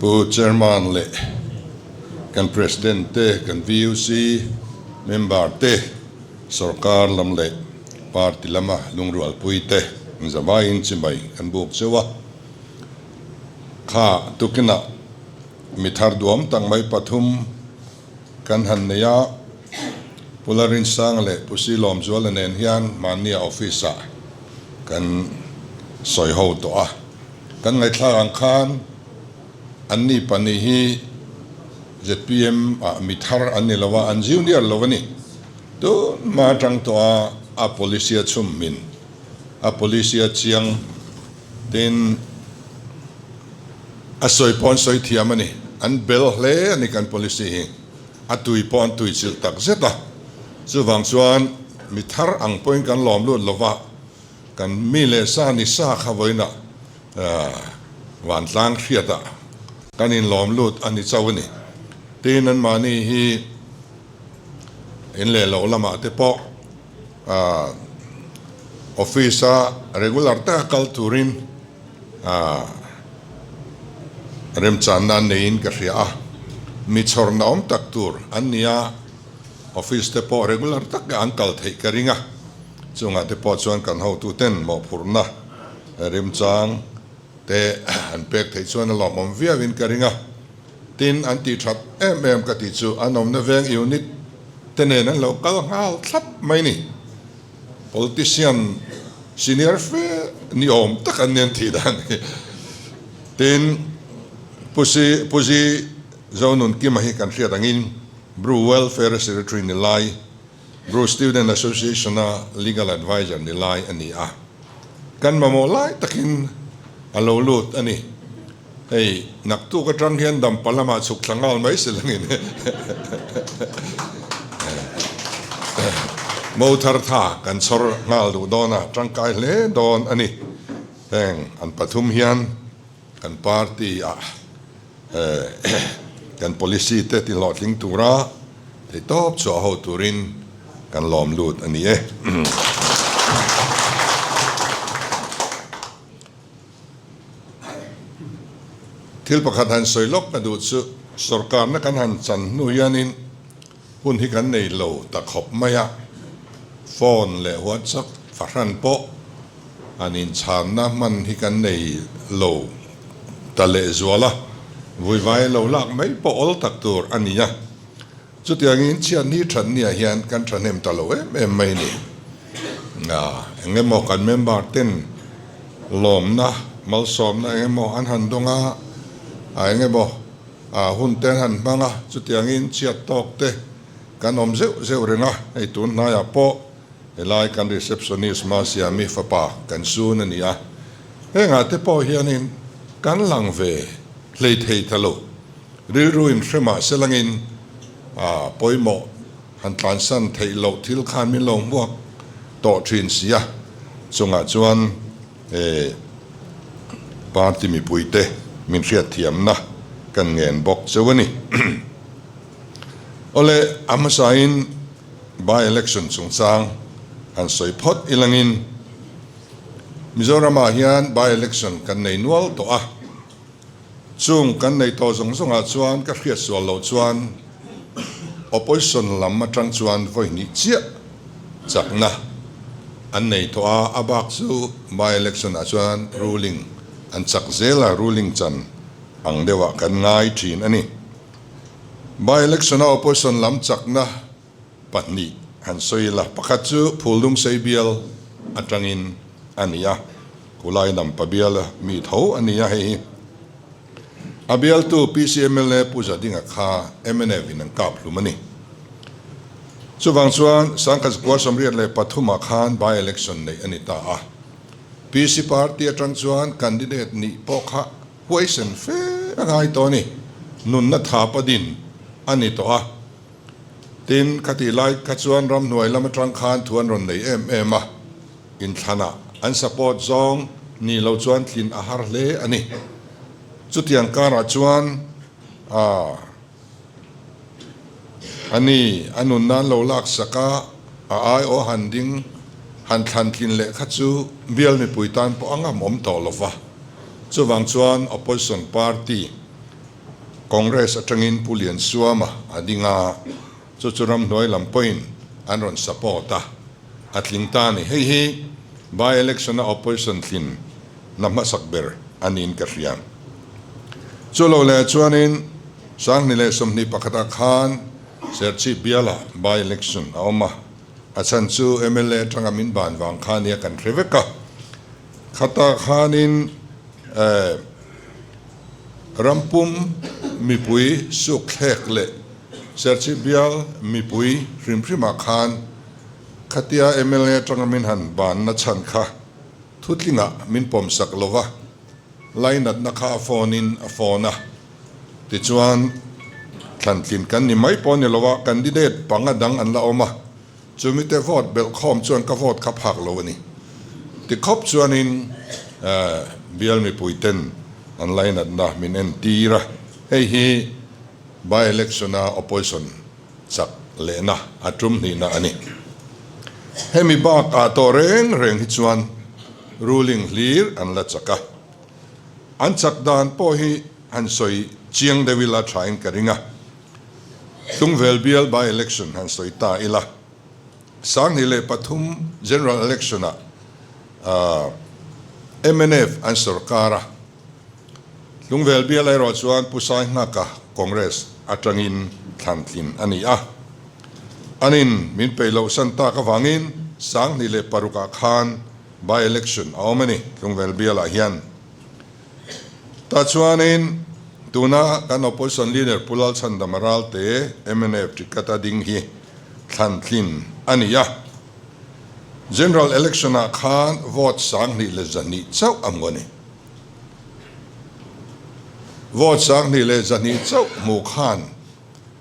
Pu Chairman leh kan President te, kan VUC member te, sorkar lam leh party lama lungrualpui te zavaiin chimai kan buk cheu a. Kha tukinah mi thar duam tak mai pathum kan han nei a, Pu Larinsanga leh Pu Silawmzuala nen hian mahnia office ah kan sawi ho tawh a. Kan ngaihthlak ang khan anni pahnih hi zpm ah mi thar an ni lo a, an junior lo a ni. Tun hma atang tawh a a policy a chhum hmin, a policy a chiang tin a sawi pawh an sawi thiam a ni. An bel hle a ni kan policy hi. A tui pawh an tui chilh tak zet a. Chuvang chuan mi thar ang pawhin kan lawm lut lo va, kan mi leh sa ni sa kha vawiinah vantlang hriatah kan inlawm lut a ni chauh a ni. Tin, anmahni hi in leh loh lamah te pawh office-a regular taka kal turin remchanna an neiin ka hria a, mi chhawrna awm tak tur an ni a, office te pawh regular taka an kal theih ka ring a, chungah te pawh chuan kan hotuten mawhphurhna remchang te an pek theih chuan a lawmawm viauin ka ring a, tin an tih that em em ka tih chu an awmna veng unit te nen an lo kal nghal thlap mai ni. Politician senior fe ni awm tak an nen thih dan hi. Tin, Pu Si Pu Zi Zonunkima hi kan hriat angin Bru Welfare Secretary ni lai, Bru Student Association a Legal Adviser ni lai a ni a. Kan mamawh lai takin a lo lut a ni. Hei, naktuk atang hian dampa lamah chhuk thla nghal mai si langin mo thar tha kan chhawr nghal duh dawn a, tangkai hle dawn a ni. Heng an pathum hian kan party ah kan policy te ti hlawhtling tura theihtawp chhuah ho turin kan lawm lut a ni e. Thil pakhat han sawi lawk ka duh chu sorkarna kan han chan hnu hianin hun hi kan nei lo ta khawp mai a, phone leh WhatsApp fahran pawh han inchhanna hman hi kan nei lo ta lehzual a, vuivai lo lak mai pawh awl tak tur a ni a. Chutiangin chhiatni thatniah hian kan thahnem ta lo em em mai ni. Eng emaw kan member ten lawmna, malsawmna eng emaw an han dawng a, eng emaw hun te an han hmang a, chutiangin chhiat tawk te kan awm zeuh zeuh reng a, hei tun hnaiah pawh helai kan receptionist Masiami fapa kan sun a ni a, hengah te pawh hianin kan lang ve hlei thei ta lo. Rilru in hre mah se langin a pawimawh han tlansan theih loh thil khan min lo hmuak tawh thin si a, chungah chuan party mipuite min hriatthiamna kan ngen bawk cheu a ni. Awle, a hmasain by election chungchang han sawi phawt ilangin Mizoramah hian by election kan nei nual tawh a. Chung kan nei tawh zawng zawngah chuan ka hriat sual loh chuan opposition lam atang chuan vawi hnih chiah chakna an nei tawh a, a bak chu by election ah chuan ruling an chak zel a, ruling chan ang deuhah kan ngai thin a ni. By election a opposition lam chakna pahnih han sawi ila, pakhat chu Phuldungsei bial atangin a ni a, Kulai Nampa bial mi tho a ni a, hei hi a bialtu PCMLA Pu Zadinga kha mnf in an kap hlum a ni. Chuvang chuan Sangkhat Zakua 83 ah khan by election neih a ni ta a, PC party atang chuan candidate nih pawh kha huaisen fe a ngai tawh a ni, nunna thap a din a ni tawh a. Tin, khatih lai kha chuan ramhnuai lam atang khan thu an rawn nei em em a, inthlanah an support zawng ni lo chuan tlin a har hle a ni. Chutiang karah chuan a a ni, a nun nan lo laksak a, a aiawh han ding han thlan tlin leh kha chu bial mipui tan pawh a ngam awm tawh lo va. Chuvang chuan opposition party. Congress atangin Pu Liansuama a ding a, chu chu ramhnuai lam pawhin an rawn support a, a tling ta a ni. Hei hi by election a opposition tlin na hmasak ber a niin ka hria. Chu lo leh chuanin 2021 ah khan Serchhip biala by election a awm a, a chhan chu mla atanga min ban vang kha nia kan hre vek a. Khatah khanin rampum mipui sukthlek leh Serchhip bial mipui hrim hrimah khan khatia mla atanga min han banna chhan kha thutlingah min pawmsak lo va, lainatna kha a phone in a phone a, tichuan thlantlin kan ni mai pawh a ni lo a, candidate panga dang an la awm a, chumite vote belh khawm chuan ka vote kha phak lo a ni. Ti khawp chuanin bial mipuiten an lainatna min entir a, hei hi by election a opposition chak lehna a tum hnihna a ni. Hemi bakah tawh reng reng hi chuan ruling hlir an la chak a, an chak dan pawh hi han sawi chiang deuh ila thain ka ring a. Tlungvel bial by election han sawi ta ila, 2003 general election ah mnf an sorkar a, Tlungvel bial erawh chuan Pu Sainghaka Congress atangin thlan tlin a ni a. Anin min peih loh san tak avangin 2006 ah khan by election a awm a ni Tlungvel bialah hian. Tah chuanin tuna kan opposition leader Pu Lalchhandama Ralte mnf ticket a ding hi thlan tlin a ni a. General election ah khan vote 2100 chauh a hmu a ni. Vote 2100 chauh hmuh khan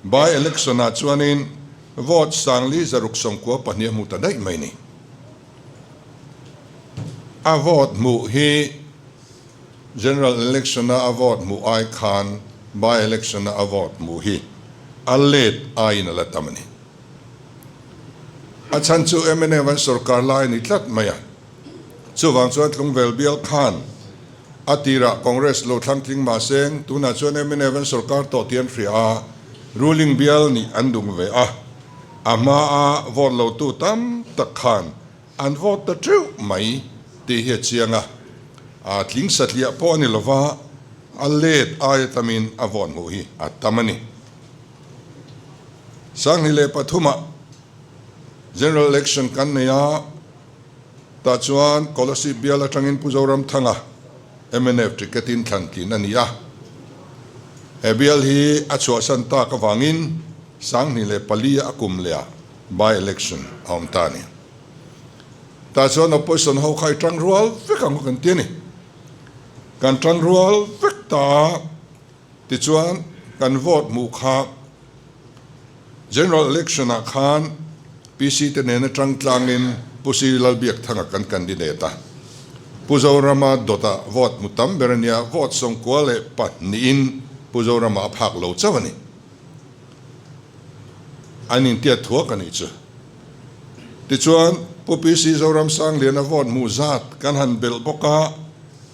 by election ah chuanin vote 4694 a hmu ta daih mai ni. A vote hmuh hi general election a a vote hmuh ai khan by election a a vote hmuh hi a let aiin a la tam a ni. A chhan chu mnf an sorkar lai a ni tlat mai a. Chuvang chuan Tlungvel bial khan a tirah Congress lo thlang tling mah seng, tunah chuan mnf an sorkar tawh tih an hria a, ruling bial nih an dung ve a. A hmaa vote lotu tam tak khan an vote ta teuh mai tih hi a chiang a. A tling satliah pawh a ni lova, a let aia tamin a vote hmuh hi a tam a ni. 2003ah General Election kan nei a. Tah chuan Kolasib bial atangin Pu Zoramthanga mnf ticket in thlan tlin a ni a. He bial hi a chhuahsan tak avangin 2004 a kum lehah by election a awm ta a ni. Tah chuan opposition ho kha i tang rual vek ang kan ti a ni. Kan tang rual vek ta a, tichuan kan vote hmuh kha General Election ah khan PC te nena tang tlangin Pu Si Lalbiakthanga kan candidate a. Pu Zorama dawtah vote hmu tam ber a nia, vote 92 in Pu Zorama a phak lo chauh a ni. An intiat thuak a nih chu. Tichuan Pu PC Zoram Sangliana vote hmuh zat kan han belh bawk a,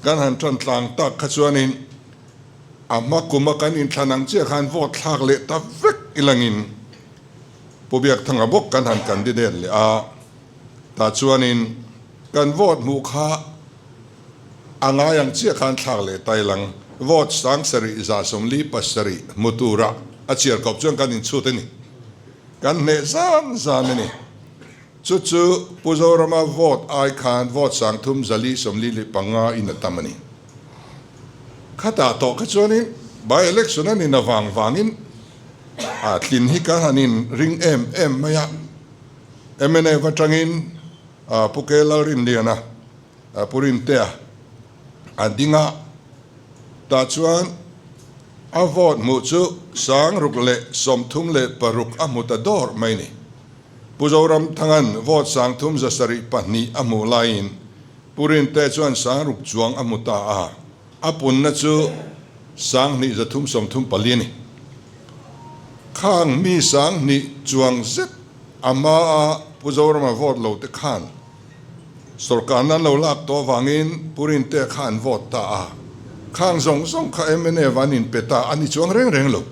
kan han tan tlang tak kha chuanin A hma kuma kan inthlan ang chiah khan vote thlak leh ta vek ilangin Pu Biakthanga bawk kan han candidate leh a, tah chuanin kan vote hmuh kha a ngai ang chiah khan thlak leh ta ilang vote 7147 hmu tura a chhiar kawp chuan kan inchhut a ni. Kan hneh zan zan a ni. Chu chu Pu Zorama vote ai khan vote 3455 in a tam a ni. Khatah tawh kha chuanin by election a nin avang vangin a tlin hi ka han in ring em em mai a. Mnf atangin Pu K Lalrinliana, Pu Rintea a ding a, tah chuan a vote hmuh chu 636 a hmu ta dawr mai ni. Pu Zoramthanga'n vote 3702 a hmuh laiin Pu Rinte chuan 6000 chuang a hmu ta a, a punna chu 2334 a ni. Khang mi 2000 chuang zet a hmaa Pu Zorama vote lo te khan sorkarna an lo lak tawh avangin Pu Rinte kha an vote ta a. Khang zawng zawng kha mnf an inpe ta a ni chuang reng reng lo.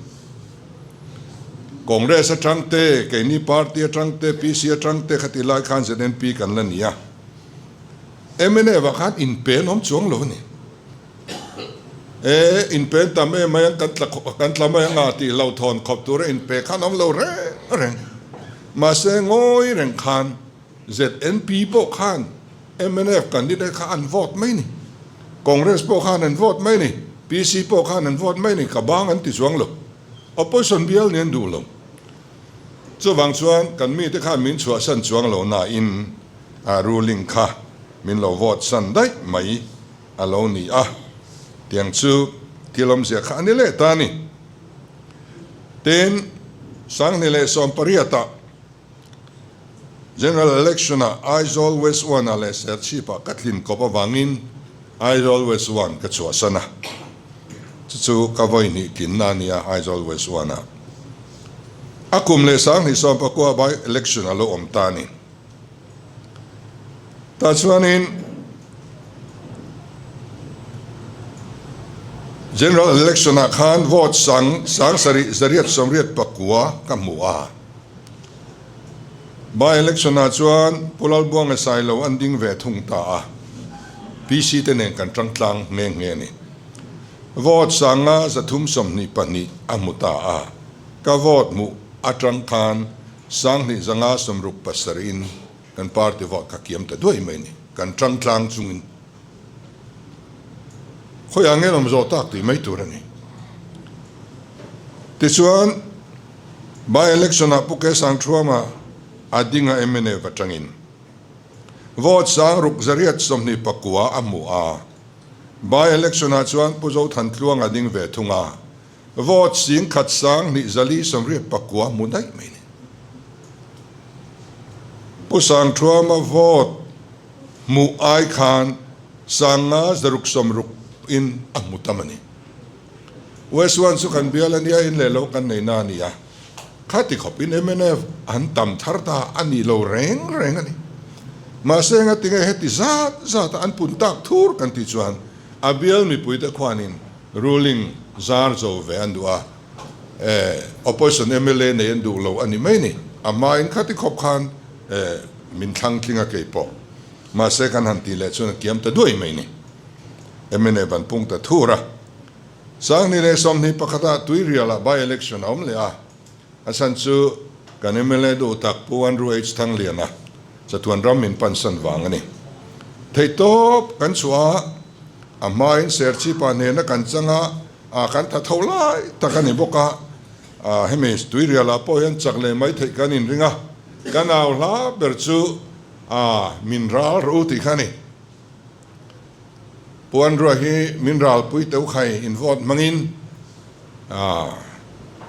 Congress atang te, keini party atang te, PC atang te khati lai khan ZNP kan la ni a. Mnf ah khan inpe an awm chuang lo a ni. E, inpe an tam em mai ang, kan tla kan tla mai anga tih hlauhthawn khawp tura inpe khan awm lo reng reng. Mahse ngawi reng khan ZNP pawh khan mnf candidate kha an vote mai ni. Congress pawh khan an vote mai ni. PC pawh khan an vote mai ni. Ka bang an ti chuang lo. Opposition bial nih an duh lo. Chuvang chuan kan mite khan min chhuahsan chuang lo nain a ruling kha min lo vote san daih mai a lo ni a. Tiang chu thil awmzia kha a ni leh ta a ni. Tin, Sanghni leh Sawmpariatah General Election-ah Aizawl West One-ah leh Serchhip-ah ka tlin kawp avangin Aizawl West One ka chhuahsan a. Chu chu ka vawi hnih tlinna a ni a Aizawl West One-ah. A kum leh 2019 by election a lo awm ta a ni. Tah chuanin General Election-ah khan vote sang sang sarih zariat sawmriat pakua ka hmu a. By election ah chuan Pu Lalbuanga Sailo an ding ve thung ta a, PC te nen kan tang tlang nghe nghe a ni. Vote sanga 322 a hmu ta a, ka vote hmuh atang khan 2567 in kan party vote kha kiam ta duai mai a ni, kan tang tlang chungin. Khawiah nge awm zawh tak tih mai tur a ni. Tichuan, by election ah Pu Kesangthuama a ding a mnf atangin vote 6929 a hmu a. By election ah chuan Pu Zothantluanga a ding ve thung a, vote 12,489 hmu daih mai a ni. Pu Sangthuama vote hmuh ai khan 560 in a hmu tam a ni. West One chu kan bial a nia, in leh lo kan nei na a ni a. Khati khawpin mnf an tam thar ta a ni lo reng reng a ni. Mahse engatinge heti zat zat a an pun tak thur kan tih chuan a bial mipuite khuanin ruling zar zo ve an duh a, eh opposition mla nei an duh lo a ni mai ni. A hmain khati khawp khan eh min thlang tling a kei pawh. Mahse kan han tih leh chuan a kiam ta duai mai ni. Mnf an pung ta thur a. 2021 ah Tuirial ah by election a awm leh a, a chhan chu kan mla duh tak Pu Andrew H Thangliana chatuan ram min pansan vang a ni. Theihtawp kan chhuah a, a hmain Serchhipa hnena kan chang a, ah kan tha tho lai tak a ni bawk a, ah hemi Tuirial ah pawh hian chak leh mai theih kan inring a, kan au hla ber chu ah min ral rawh u tih kha a ni. Puanrua hi min ralpui teuh khai in vote hmangin a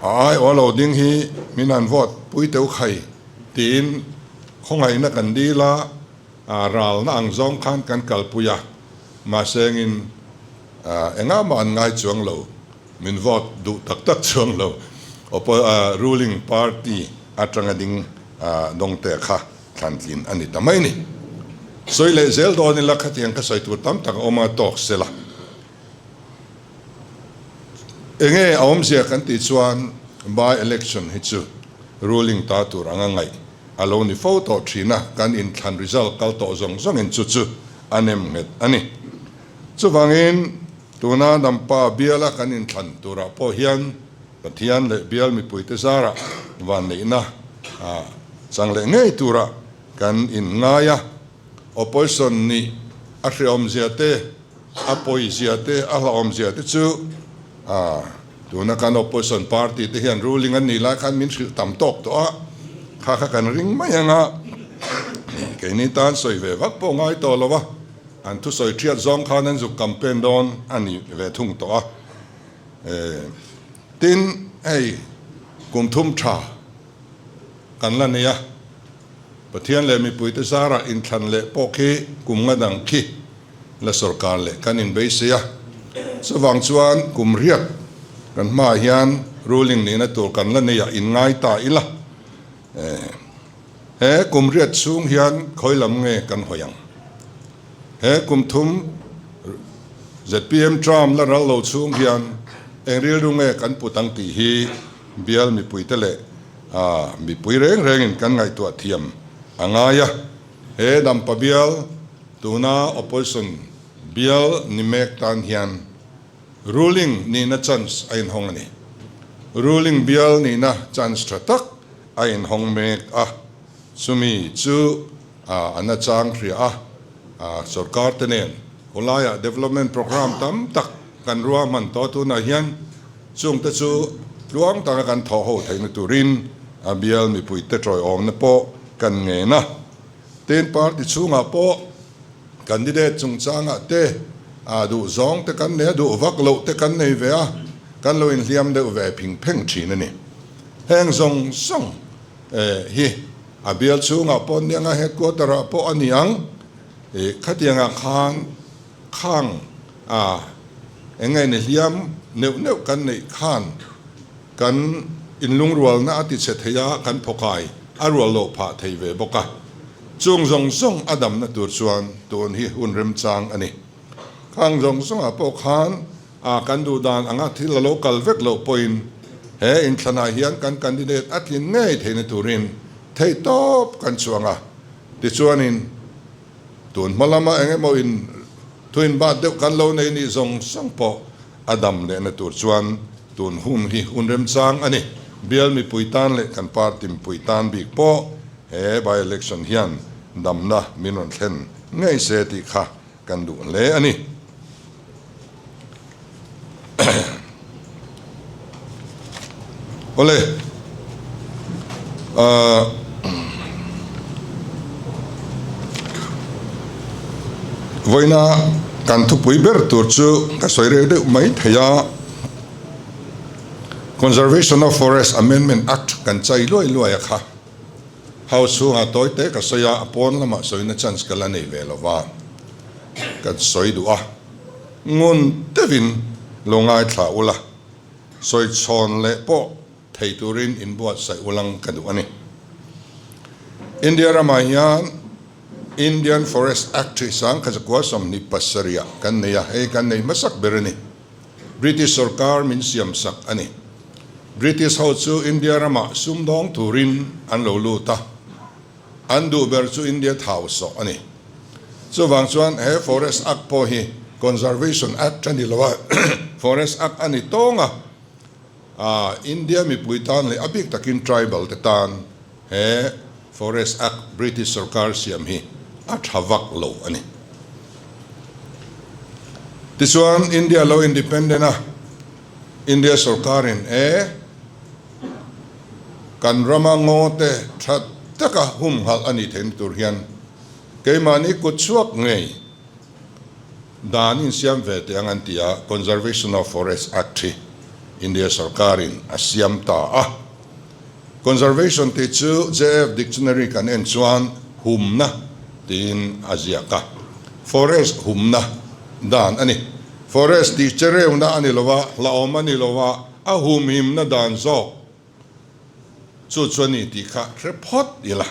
aiawh lo ding hi min han vote pui teuh khai tiin khawngaihna kan dil a, ralna ang zawng khan kan kalpui a, mahse engin engah mah an ngai chuang lo, min vote duh tak tak chuang lo, ruling party atanga ding dawngte kha. Thlantlin a ni ta mai ni. Sawi leh zel dawn ila khatiang ka sawi tur tam tak a awm a tawk se la. Enge a awmzia kan tih chuan by election hi chu ruling ta tur anga ngaih a lo ni fo tawh thin a, kan inthlan result kal tawh zawng zawngin chu chu a nem nghet a ni. Chuvangin tuna Dampa biala kan inthlan turah pawh hian Pathian leh bial mipuite zarah vanneihna chang leh ngei turah kan inngai a, opposition nih a hrehawmzia te, a pawizia te, a hlauhawmzia te chu tuna kan opposition party te hian ruling an nih lai khan min hrilh tam tawk tawh a, kha kha kan ring mai ang a, keini tan sawi ve vak pawh ngai tawh lo a, an thusawi thiat zawng khan an zuk campaign dawn a ni ve thung tawh a. Tin, hei kum thum tha kan la nei a, Pathian leh mipuite zarah inthlan leh pawh khi kum nga dang khi la sawrkar leh kan inbeisei a. Chuvang chuan kum riat kan hmaah hian ruling nihna tur kan la nei a, inngai ta ila. He kum riat chhung hian khawi lam nge kan hawi ang? He kum thum. Zpm term la ral lo chhung hian eng rilru nge kan put ang tih hi bial mipuite leh mipui reng rengin kan ngaihtuah thiam a ngai a. He Dampa bial tuna opposition bial ni mek tan hian ruling nihna chance a inhawng a ni. Ruling bial nihna chance tha tak a inhawng mek a, chumi chu a nachang hria a, sorkar te nen khawlaiah development programme tam tak kan ruahman tawh tunah hian chungte chu tluang taka kan thawh ho theihna turin a bial mipuite tawiawmna pawh kan ngen a. Tin, party chhungah pawh candidate chungchangah te duh zawng te kan nei a, duh vak loh te kan nei ve a, kan lo inhliam deuh ve phing pheng thin a ni. Heng zawng zawng hi a bial chhungah pawh an ni ang a, headquarter ah pawh a ni ang. Khatiangah khan khang a eng nge ni hliam neuh neuh kan neih khan kan inlungrualna a tichhe thei a, kan phawkai a rual loh phah thei ve bawk a. Chung zawng zawng a damna tur chuan tun hi hun remchang a ni. Khang zawng zawngah pawh khan a kan duh dan anga thil a lo kal vek loh pawhin he inthlanah hian kan candidate a tlin ngei theihna turin theihtawp kan chuang a. Tichuanin tun hma lama eng emaw in thu inbat deuh kan lo nei nih zawng zawng pawh a dam lehna tur chuan tun hun hi hun remchang a ni. Bial mipui tan leh kan party mipui tan bik pawh he by election hian damna min rawn thlen ngei se tih kha kan duh hle a ni. Awle, vawiina kan thupui ber tur chu ka sawi reu deuh mai thei a, Conservation of Forest Amendment Act kan chai luai luai a kha. House chhungah tawi te ka sawi a, a pawn lamah sawina chance ka la nei ve lo va, ka sawi duh a, ngun deuhin lo ngaithla ula, sawi chhawn leh pawh thei turin inbuatsaih ulang ka duh a ni. India ramah hian Indian Forest Act hi sangkhatzakua 27 ah kan nei a, hei kan nei hmasak ber a ni. British sorkar min siam sak a ni. British ho chu India ramah sumdawng turin an lo lut a, an duh ber chu India thau sawh a ni. Chuvang chuan he Forest Act pawh hi Conservation Act a ni lo a, Forest Act a ni tawng a, India mipui tan leh a bik takin tribal te tan he Forest Act British sorkar siam hi a tha vak lo a ni. Tichuan India lo independent a, India sorkarin e kan rama ngaw te tha taka humhalh a nih theihna tur hian keimahni kut chhuak ngei Dan insiam ve teh ang an ti a, Conservation of Forest Act hi India sorkarin a siam ta a. Conservation tih chu JF Dictionary kan en chuan humna tiin a ziak a. Forest humna dan a ni. Forest tih chereuna a ni lo a, hlauhawm a ni lo a, a humhimna dan zawk Chu chu a ni tih kha hre phawt ila.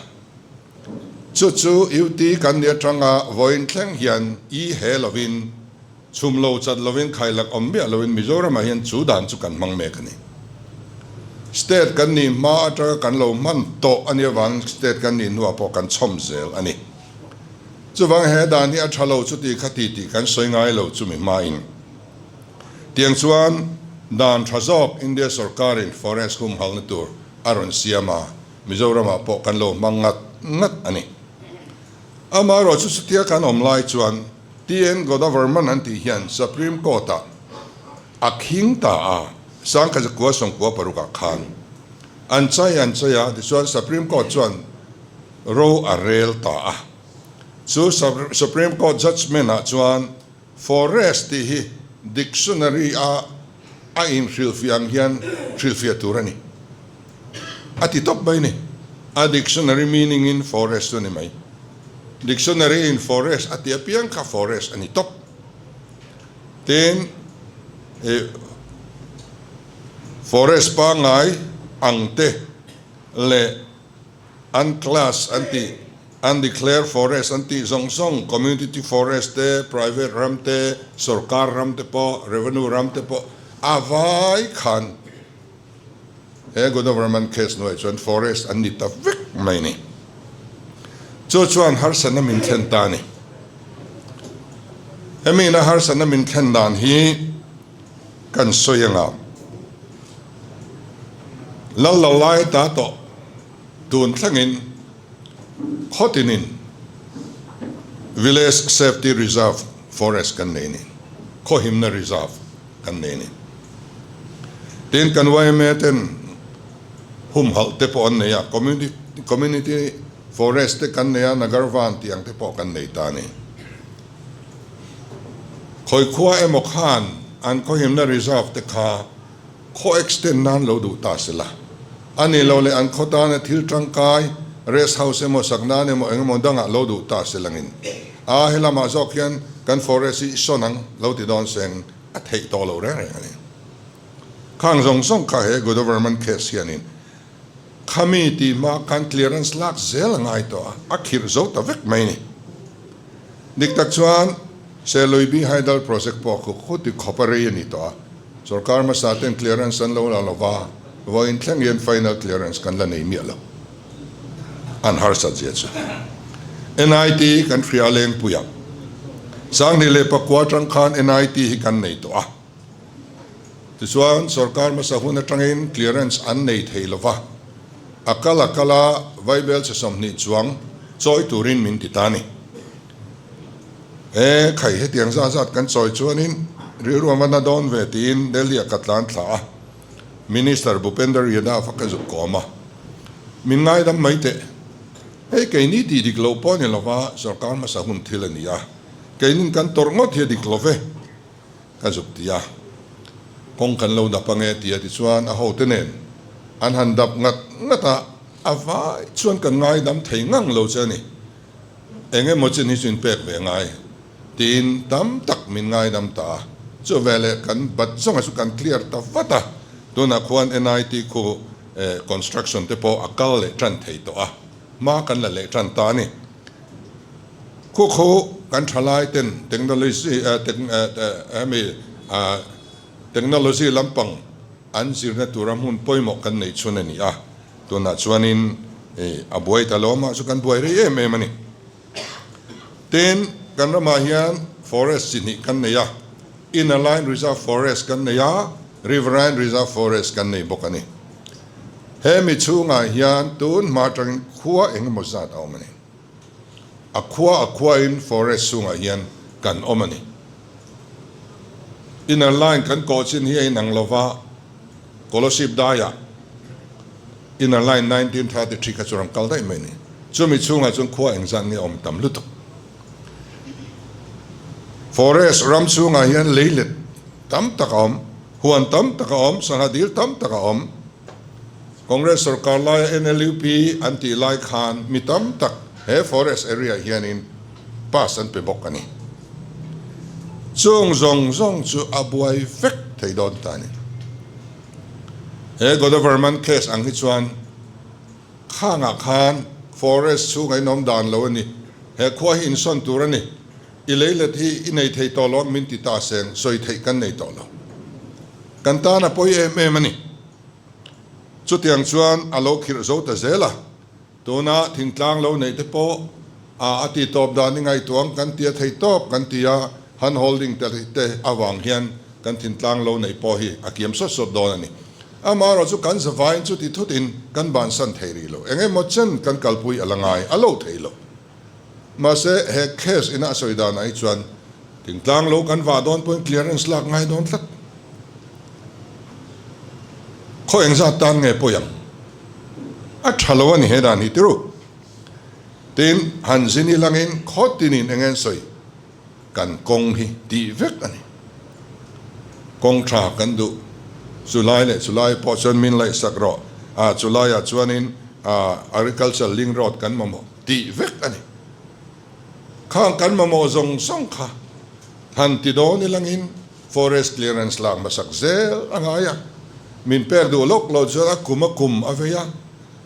Chu chu UT kan ni atanga vawiin thleng hian i he lovin, chhum lo chat lovin, khailak awm miah lovin Mizoramah hian chu dan chu kan hmang mek a ni. State kan nih hma atanga kan lo hman tawh a nih avangin state kan nih hnuah pawh kan chhawm zel a ni. Chuvang he dan hi a tha lo chuti kha ti tih kan sawi ngai lo chumi hmain. Tiang chuan dan tha zawk India sorkarin forest humhalna tur a rawn siam a, Mizoramah pawh kan lo hmang ngat ngat a ni. Amaherawh chu chutia kan awm lai chuan TN Godavarman an tih hian Supreme Court-ah a khing ta a, Sangkhazakua sawmkua parukah khan an chai an chai a, tichuan Supreme Court chuan ro a rel ta a. Chu Supreme Court judgement-ah chuan Forest tih hi dictionary a a inhrilhfiah ang hian hrilhfiah tur a ni. A ti tawp mai ni. A dictionary meaning in forest chu a ni mai. Dictionary in forest a ti apiang kha forest a ni tawp. Tin, ih forest pangngai ang te leh an class an tih. Undeclared forest an tih zawng zawng, community forest te, private ram te, sorkar ram te pawh, revenue ram te pawh a vai khan he Godavarman case hnuaiah chuan forest an ni ta vek mai a ni. Chu chuan harsatna min thlen ta a ni. Hemi ina harsatna min thlen dan hi kan sawi anga lal lo lai ta tawh tun thlengin Khawtinin Village Safety Reserve Forest kan nei ni, khawhimna reserve kan nei ni. Tin, kan yma ten humhalh te pawh an nei a, Community Forest te kan nei a, Nagarvan tih ang te pawh kan nei ta a ni. Khawi khua emaw khan an khawhimna reserve te kha Khaw extend nan lo duh ta se la, a ni lo leh an khaw tana thil tangkai, rest house emaw sak nan emaw eng emaw dangah lo duh ta se langin a he lamah zawk hian kan forest hi sawn ang lo ti dawn seng a theih tawh lo reng reng a ni. Khang zawng zawng kha he Godoverman case hianin khami tih hma khan clearance lak zel a ngai tawh a, a khirh zo ta vek mai a ni. Dik tak chuan Seluibi Hydel Project pawh khu khuti khawp a rei a ni tawh a, sorkar hmasa ten clearance an lo la lo va, vawiin thleng hian final clearance kan la nei miah lo. An harsat zia chu. NIT kan hria lengpui a, 2009 atang khan NIT hi kan nei tawh a, tichuan sorkar hmasa hun atangin clearance an nei thei lo va, a kal a kal a, vaibel chhe 20 chuang chawi turin min ti ta a ni. E khai hetiang zat zat kan chawi chuanin rilru a va na dawn ve tiin Delhi ah ka tlan thla a, Minister Bhupender Yadav a ka zuk kawm a, min ngaidam mai teh. Hei keini tih dik loh pawh a ni lova, sorkar hmasa hun thil a ni a, keinin kan tawrh ngawt hi a dik lo ve ka zuk ti a, kawng kan lo dap ange ti a tichuan a hote nen an han dap ngat ngat a, a vai chuan kan ngaidam thei ngang lo che a ni. Eng emaw chin hi chu in pek ve ngai tiin tam tak min ngaidam ta a, chu veleh kan bat zawnga chu kan clear ta vat a, tunah khuan NIT khu construction te pawh a kal leh tan thei tawh a, hma kan la leh tan ta a ni. Khu khu kan thalai ten technology hemi technology lampang an zirna tura hmun pawimawh kan neih chhun a ni a. Tunah chuanin a buai ta lo a, mah chu kan buai rei em em a ni. Tin, kan ramah hian forest chi hnih kan nei a, Inner Line Reserve Forest kan nei a, Riverine Reserve Forest kan nei bawk a ni. Hemi chhungah hian tun hma atangin khua eng emaw zat a awm a ni. A khua a khuain forest chhungah hian kan awm a ni. Inner Line kan kawh chin hi a inang lo va, Kolasib daiah Inner Line 1933 kha chu rawn kal daih mai a ni. Chumi chhungah chuan khua engzat nge awm tam lutuk. Forest ram chhungah hian leilet tam tak a awm, huan tam tak a awm, sangha dil tam tak a awm. Congress sorkar laia NLUP an tih lai khan mi tam tak he forest area hianin pass an pe bawk a ni. Chung zawng zawng chu a buai vek thei dawn ta a ni. He Godavarman case ang hi chuan khangah khan forest chhungah in awm dan lo a ni, he khua hi insawn tur a ni, i leilet hi i nei thei tawh lo ang min ti ta seng sawi theih kan nei tawh lo. Kan tan a pawi em em a ni. Chutiang chuan a lo khirh zo ta zel a, tuna thingtlang lo neih te pawh a a ti tawp dan i ngaihtuah ang kan ti a thei tawp kan ti a, hand holding te te avang hian kan thintlang lo neih pawh hi a kiam sawt sawt dawn a ni. Amaherawh chu kan zavaiin chuti thutin kan bansan thei rih lo, eng emaw chen kan kalpui a la ngai a lo thei lo. Mahse he case ina a sawi danah hi chuan thingtlang lo kan vah dawn pawhin clearance lak ngai dawn tlat. Khaw engzat tan nge pawi ang? A tha lo a ni he dan hi tiru. Tin, han zin ilangin khaw tinin eng nge an sawi? Kan kawng hi tih vek a ni. Kawng tha kan duh. Chulai leh chulai pawh chuan min laihsak rawh. Ah chulaiah chuanin ah agriculture link road kan mamawh tih vek a ni. Khang kan mamawh zawng zawng kha han ti dawn ilangin forest clearance lak hmasak zel a ngai a. Min pek duh lawk loh chuan a kum a kum a vei a.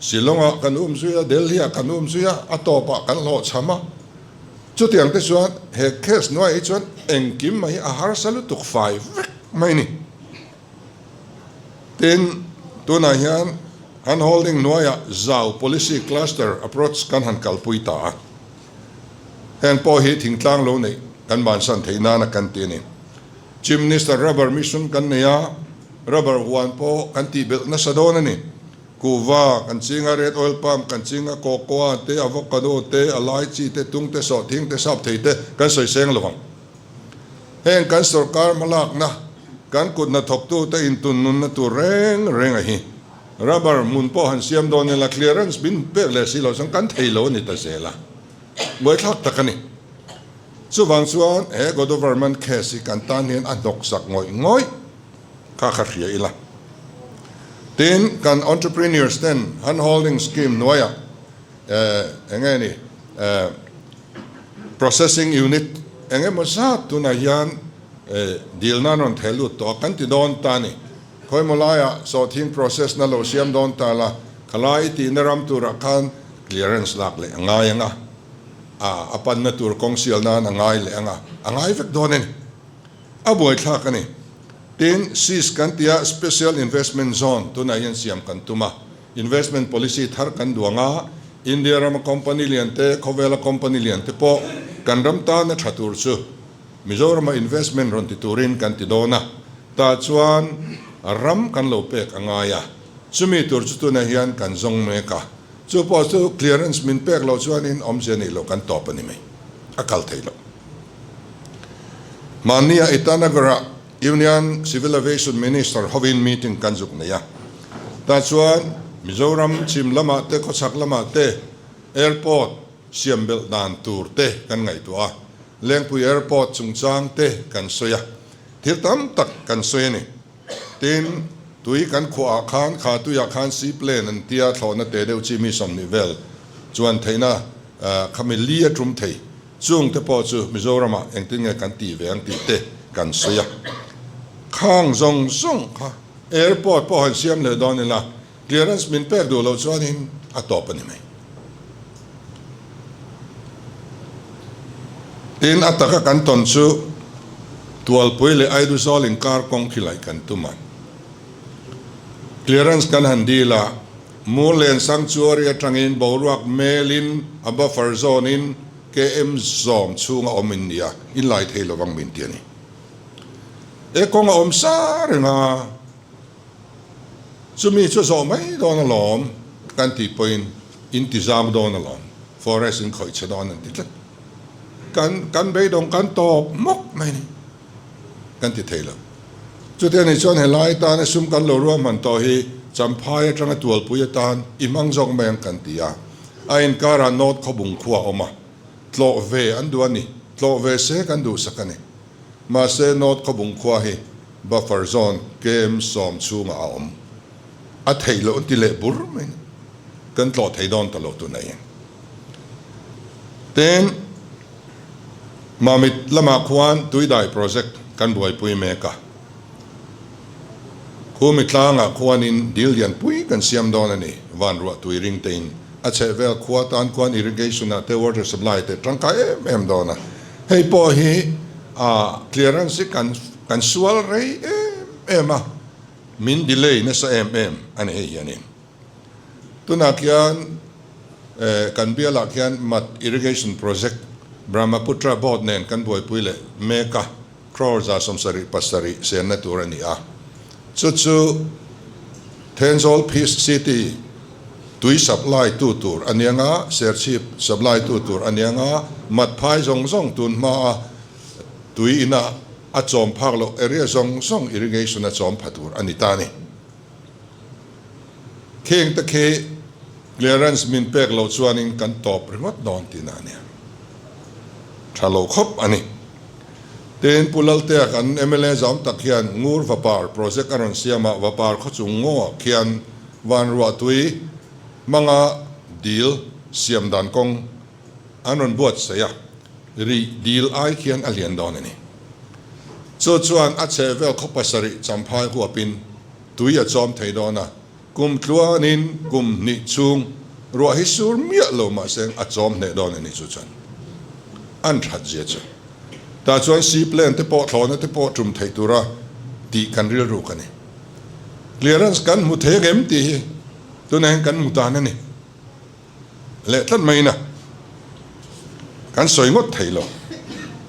Shillong-ah kan um zui a, Delhi-ah kan um zui a, a tawpah kan hlawhchham a. Chutiang te chuan he case hnuaiah hi chuan engkim mai hi a harsa lutuk fai vek mai a ni. Tin, tunah hian hand holding hnuaiah zau policy cluster approach kan han kalpui ta a. Heng pawh hi thingtlang lo neih kan bansan theih nana kan ti a ni. Chief Minister Rubber Mission kan nei a, rubber huan pawh kan tih belh nasa dawn a ni. Kuhva kan ching a, red oil palm kan ching a, cocoa te, avocado te, a lai chi te, tung te, sawhthing te, sap thei te kan sawi seng lo ang. Heng kan sorkar hmalakna, kan kut hnathawktute intun nunna tur reng reng a hi. Rubber hmun pawh han siam dawn ila clearance min pek leh si loh chuan kan thei lo a ni ta zel a, buaithlak tak a ni. Chuvang chuan he Godoverman case hi kan tan hian a hnawksak ngawih ngawih kha kha hria ila. Tin, kan entrepreneurs ten hand holding scheme hnuaiah eng nge ni processing unit eng emaw zat tunah hian dilna an rawn theh lut tawh a, kan ti dawn ta a ni. Khawimaw laiah sawhthing process na lo siam dawn ta la, khalai i tihna ram turah khan clearance lak leh a ngai ang a, a panna tur kawng sial nan a ngai leh ang a, a ngai vek dawn a ni. A buaithlak a ni. Tin, SIS kan tia Special Investment Zone tunah hian siam kan tum a, investment policy thar kan duang a, India rama company lian te, khawvela company lian te pawh kan ram tana tha tur chu Mizorama investment rawn ti turin kan ti dawn a. Tah chuan ram kan lo pek a ngai a, chumi tur chu tunah hian kan zawng mek a, chu pawh chu clearance min pek loh chuanin awmzia neih loh kan tawp a ni mai, a kal thei lo. Mahnia Itanagar-ah Union Civil Aviation Minister hovin meeting kan zuk nei a, tah chuan Mizoram chhim lamah te khawchhak lamah te airport siam belh dan tur te kan ngaihtuah a, Lengpui Airport chungchang te kan sawi a. Thil tam tak kan sawi a ni. Tin, tui kan khuahah khan kha tuiah khan seaplane an tia thlawhna te deuh chi mi 20 vel chuan theihna khami li a tum thei. Chung te pawh chu Mizoramah engtin nge kan tih ve ang tih te kan sawi a. Khang zawng zawng kha airport pawh han siam leh dawn ila Clearance min pek duh loh chuanin a tawp a ni mai. Tin, a taka kan tawn chu Tualpui leh Aiduzawl inkar kawng khi laih kan tum a. Clearance kan han dil a, Murlen Sanctuary atangin boruak melin a buffer zone in KM zawm chhunga awm in nia, in lai thei lovang min ti a ni. E kawng a awm sa reng a. Chumi chu zawh mai dawn alawm kan tih pawhin in ti zam dawn alawm, forest in khawih chhe dawn an ti tlat. Kan kan beidawng kan tawp mawk mai ni kan ti thei lo. Chutia ni chuan helai tana sum kan lo ruahman tawh hi Champhai atanga tualpui atan i hmang zawk mai ang kan ti a. A inkarah North Khawbung khua a awm a, tlawh ve an duh a ni, tlawh ve se kan duhsak a ni. Mahse North Khawbung khua hi buffer zone KM 10 chhungah a awm. A theih loh an ti leh bur mai ni. Kan tlawh thei dawn ta lo tunah hian. Tin, Mamit lamah khuan tuidai project kan buaipui mek a. Khumi tlangah khuanin dil lianpui kan siam dawn a ni, van ruah tui ring tein a chhehvel khua tan khuan irrigation ah te water supply te tangkai em em dawn a, hei pawh hi a clearance hi kan kan sual rei em em a, min delay nasa em em a ni hei hianin. Tunah khian kan bialah khian Mat Irrigation Project Brahmaputra Board nen kan buaipui leh mek a, Crore 77 senna tur a ni a, chu chu Thenzawl Peace City tui supply tu tur a nia nga, Serchhip supply tu tur a nia nga, Matphai zawng zawng tun hmaa tui ina a chawm phak loh area zawng zawng irrigation a chawm pha tur a ni ta a ni. Kheng te khi clearance min pek loh chuanin kan tawp ringawt dawn tihna a nia. Tha lo khawp a ni. Tin, Pu Laltea kan mla zam tak hian Ngur Vapar project a rawn siam a, Vapar khawchung ngaw khian Vanruahtui hmanga dil siam dan kawng an rawn buatsaih a, rih dil ai khian a lian dawn a ni. Chu chuan a chhehvel khaw pasarih champhai huapin tui a chawm thei dawn a. Kum tluanin kum hnih chhung ruah hi sur miah lo mahse a chawm hneh dawn a ni chu chuan an that zia chu. Tah chuan seaplane te pawh thlawhna te pawh tum theih tura tih kan rilruk a ni. Clearance kan hmu thei angem tih hi tunah hian kan hmu tan a ni. Leh tlat mai ina kan sawi ngawt thei lo.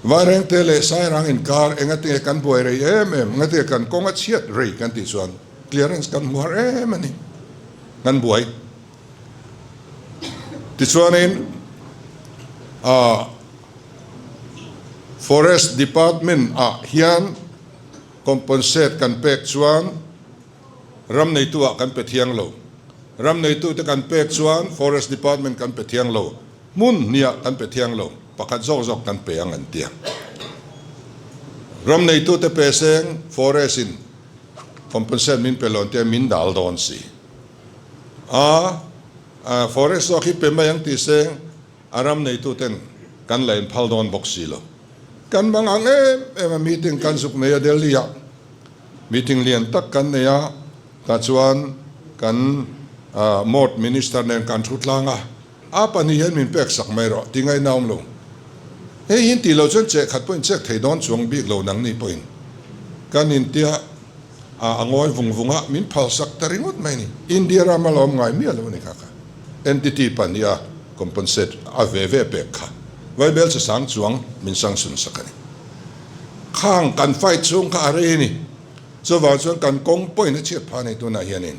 Vairengte leh Sairang inkar engatinge kan buai rei em em, engatinge kan kawng a chhiat rei kan tih chuan clearance kan hmu har em a ni, kan buai. Tichuanin ah Forest Department ah hian compensate kan pek chuan Ram neitu ah kan pe thiang lo. Ram neitu te kan pek chuan Forest Department kan pe thiang lo. Hmun hniah kan pe thiang lo. Pakhat zawk zawk kan pe ang an tia. Ram neitu te pe seng Forest in compensate min pe lo an tia min dal dawn si. A Forest zawk hi pe mai ang ti seng a ram neitu ten kan la inphal dawn bawk si lo. Kan mang ang em em a meeting kan zuk nei a Delhi ah. Meeting lian tak kan nei a, tah chuan kan Mort Minister nen kan thu tlang a, a pahnih hian min pek sak mai rawh ti ngaihna awm lo. Hei hi tih loh chuan cheh khat pawhin chek thei dawn chuang bik lo nang ni pawhin kan intia a ngawi vung vung a, min phal sak ta ringawt mai a ni. India rama la awm ngai miah lo a ni kha kha. Entity pahnih a compensate a ve ve pek kha Vaibel che sang chuang min sanction sak a ni. Khang kan fight chhung kha a rei a ni. Chuvang chuan kan kawng pawhin a chhiat phah a ni tunah hianin.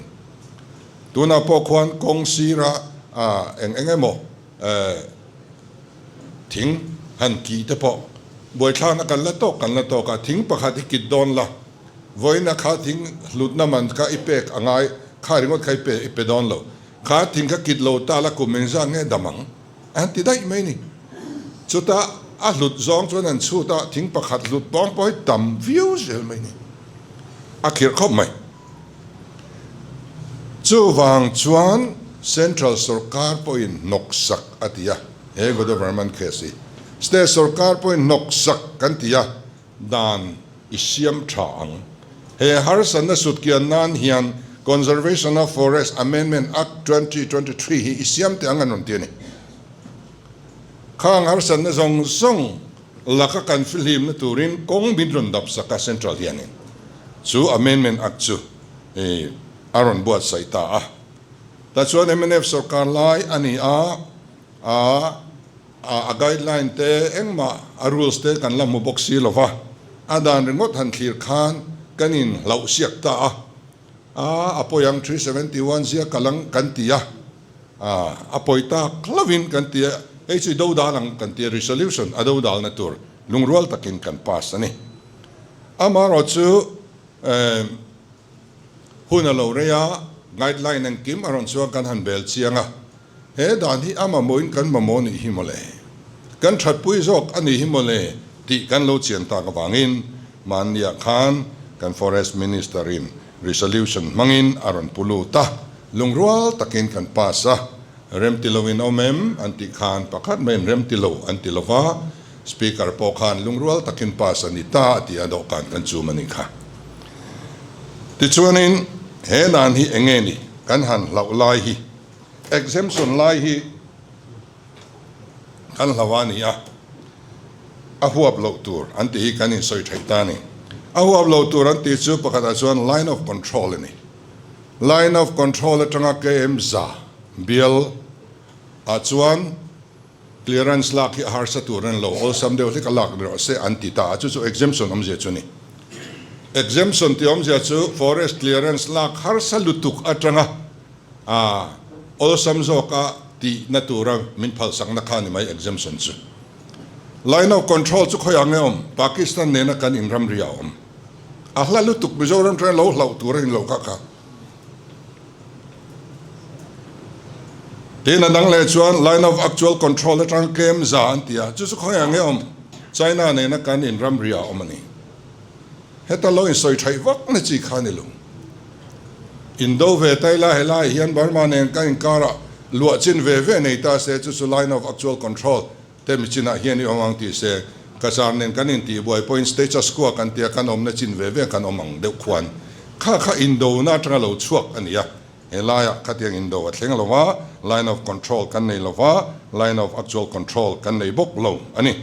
Tunah pawh khuan kawng sira eng eng emaw thing han kih te pawh buaithlakna kan la tawk kan la tawk a, thing pakhat i kit dawn la, vawiina kha thing hlutna man kha i pek a ngai, kha ringawt kha i pe i pe dawn lo. Kha thing kha kit lo ta la kum engzat nge dam ang? An ti daih mai ni. Chutah a hlut zawng chuan an chhut a, thing pakhat hlut pawng pawh hi tam viau zel mai ni. A khirh khawp mai. Chuvang chuan Central sawrkar pawhin hnawksak a ti a, he Godavarman case hi. State sawrkar pawhin hnawksak kan ti a, dan i siam tha ang. He harsatna sutkian nan hian Conservation of Forest Amendment Act 2023 hi i siam teh ang an rawn ti a ni. Khang harsatna zawng zawng laka kan fihlimna turin kawng min rawn dap sak a Central hianin chu Amendment Act chu a rawn buatsaih ta a. Tah chuan mnf sawrkar lai a ni a, a. A guideline te engmah a rules te kan la hmu bawk si lo va, a dan ringawt han thlir khan kan in hlauh siak ta a, a a pawi ang 371 zia kal ang kan ti a, a pawi tak hlauhin kan ti a, hei chu i do dal ang kan ti a, resolution a do dalna tur lungrual takin kan pass a ni. Amaherawhchu Hun a lo rei a, guideline engkim a rawn chuan kan han bel chiang a, he dan hi a mamawhin kan mamawh nih hi mawle, kan thatpui zawk a nih hi mawle tih kan lo chian tak avangin mahniah khan kan Forest Minister in resolution hmangin a rawn pu lut a, lungrual takin kan pass a, remti lo in awm em an tih khan pakhat maiin remti lo an ti lova, Speaker pawh khan lungrual takin pass a ni ta a ti a, dawhkan kan chum a nih kha. Tichuanin he dan hi eng nge ni kan han hlauh lai hi, exemption lai hi kan hlauh a ni a, a huap loh tur an tih hi kan insawi theih ta a ni. A huap loh tur an tih chu pakhatah chuan line of control a ni. Line of control atanga KM za bial ah chuan Clearance lak hi a harsa tur a ni lo, awlsam deuh hlek a lak ni rawh se an ti ta a, chu chu exemption awmzia chu a ni. Exemption tih awmzia chu forest clearance lak harsa lutuk atanga awlsam zawka tihna tura min phalsakna kha a ni mai exemption chu. Line of control chu khawiah nge awm? Pakistan nena kan inramri a awm. A hla lutuk Mizoram atanga lo hlauh tur a ni lo kha kha. Tin a dang leh chuan line of actual control atang tlem za an ti a, chu chu khawiah nge awm? China nena kan inramri ah awm a ni. Heta lo insawi thaih vak na chi kha a ni lo. Indo ve ta ila helaiah hian Burma nen kan inkarah luah chin ve ve nei ta se chu chu line of actual control Te mi chinah hian i awm ang tih se, Kazar nen kan intih buai pawhin status quo kan tia kan awmna chin ve ve kan awm ang deuh khuan kha kha indona atanga lo chhuak a ni a. He laiah khatiang indo a thleng lo va, line of control kan nei lo va, line of actual control kan nei bawk lo a ni.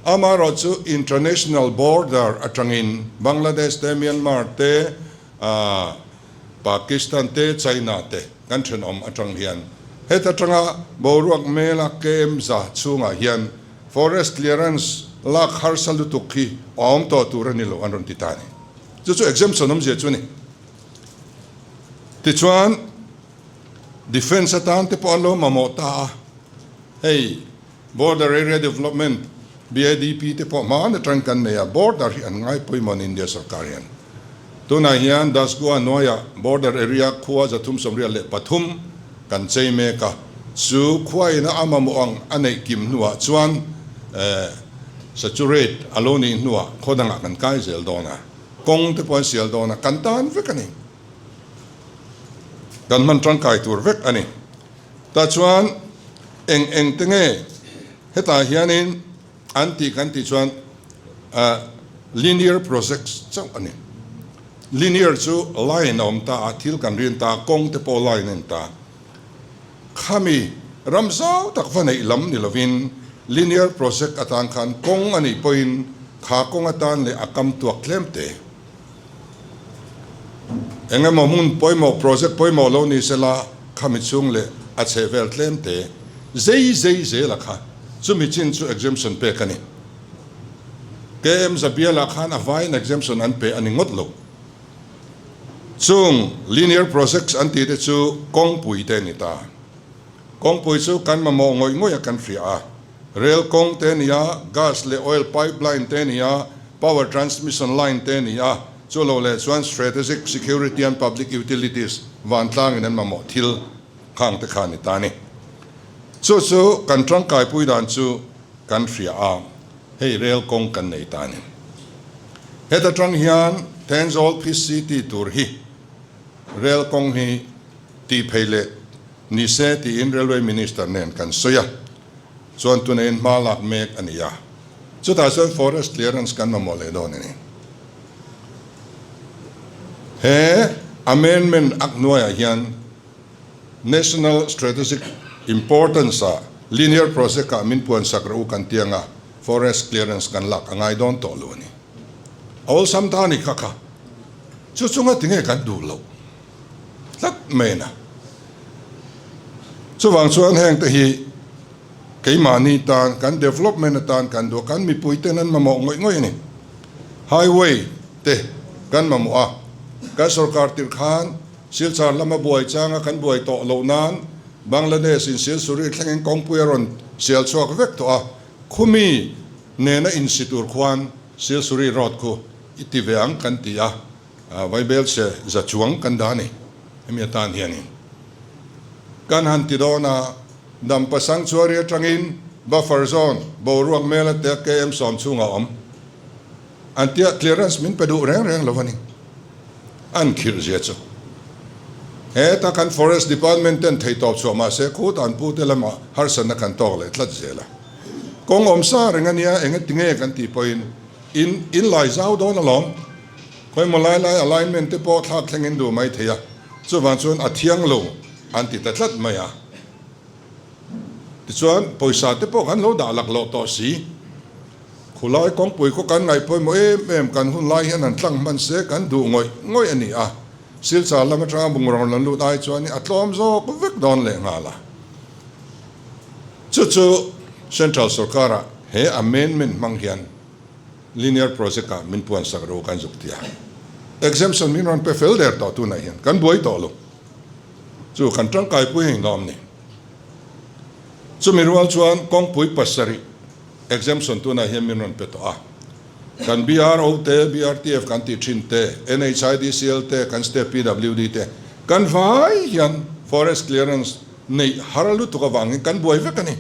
Amaherawh chu international border atangin Bangladesh te, Myanmar te, Pakistan te, China te kan thenawm atang hian heta tanga boruak mela KM za chhungah hian forest clearance lak harsa lutuk hi a awm tawh tur a ni lo an rawn ti ta a ni. Chu chu exemption awmzia chu a ni. Tichuan, Defence atan te pawh an lo mamawh ta a, hei Border Area Development, BADP, te pawh hmaan atang kan nei a, border hi an ngai pawimawh an India sorkar hian. Tunah hian Dasgua hnuaiah Border Area khua 383 kan chei mek a, chu khua ina a mamawh ang a neih kim hnuah chuan saturate a lo nih hnuah khaw dangah kan kai zel dawn a. Kawng te pawh an sial dawn a, kan tan vek a ni. Kan hman tangkai tur vek a ni. Tah chuan eng eng te nge hetah hianin an tih kan tih chuan linear projects chauh a ni. Linear chu line a awm ta a, thil kan rin ta a, kawng te pawh line a ni ta. Khami ram zau tak va neih lam ni lovin linear project atan khan kawng a nih pawhin kha kawng atan leh a kam tuak tlem te. Eng emaw hmun pawimawh project pawimawh lo ni sela khami chhung leh a chhehvel tlem te zei zei zela kha chumi chin chu exemption pek a ni. KM Zabiala khan a vaiin exemption an pe a ni ngawt lo. Chung linear projects an tih te chu kawngpui te a ni ta. Kawngpui chu kan mamawh ngawih ngawih a kan hria a. Rail kawng te a ni a, gas leh oil pipeline te a ni a, power transmission line te a ni a, chu lo leh chuan strategic security and public utilities vantlangin an mamawh thil khang te kha a ni ta a ni. Chu chu kan tangkaipui dan chu kan hria a. Hei rel kawng kan nei ta a ni. Heta tang hian Thenzawl Phi City tur hi rel kawng hi tih phei leh ni se tiin Railway Minister nen kan sawi a, chuan tuneiin hma lak mek a ni a. Chutah chuan Forest Clearance kan mamawh leh dawn a ni. He amendment ak hnuaiah hian National Strategic Importance ah Linear Project ah min puan sak rawh u kan ti anga Forest Clearance kan lak a ngai dawn tawh lo a ni. A awlsam ta a ni kha kha. Chu chunga tinge kan duh loh tlat mai na. Chuvang chuan heng te hi keimahni tan kan development atan kan duh a, kan mipui ten an mamawh ngawih ngawih a ni. Highway te kan mamawh a, kan sorkar tirh khan Silchar lama buai changa kan buai tawh loh nan Bangladesh in Silsuri thlengin kawngpui a rawn sial chhuak vek tawh a, khumi nena insi tur khuan Silsuri road khu i ti ve ang kan ti a, Vaibelchhe za chuang kan dah a ni hemi atan hianin. Kan han ti dawn a, Dampa Sanctuary atangin buffer zone boruak mela te KM sawm chhungah a awm. An tia clearance min pe duh reng reng lo a ni. An khirh zia chu. Heta kan Forest Department ten theitawp chhuah mah se khut an pute lamah harsatna kan tawk leh tlat zel a. Kawng awm sa reng a nia eng ati nge kan tih pawhin in in lai zau dawn alawm. Khawimaw lai lai alignment te pawh thlak thlengin duh mai thei a, chuvang chuan a thiang lo an ti ta tlat mai a. Tichuan pawisa te pawh kan lo dah laklawh tawh si. Khulai kawngpui khaw kan ngaih pawimawh em em kan hun lai hian han tlang hman se kan duh ngawih ngawih a ni a, Silchar lam atanga bungraw rawn lut ai chuan a tlawm zawk vek dawn leh nghal a. Chu chu Central sorkara he amendment hmang hian Linear Project ah min puan sak ro kan zuk ti a. Exemption min rawn pe fel der tawh tunah hian kan buai tawh lo. Chu kan tangkaipui a inlawm ni. Chumi rual chuan kawngpui pasarih Exemption tunah hian min rawn pe tawh a. Kan BRO te, BRTF kan tih thin te, NHIDCL te, kan state PWD te, kan vai hian forest clearance neih har lutuk avangin kan buai vek a ni.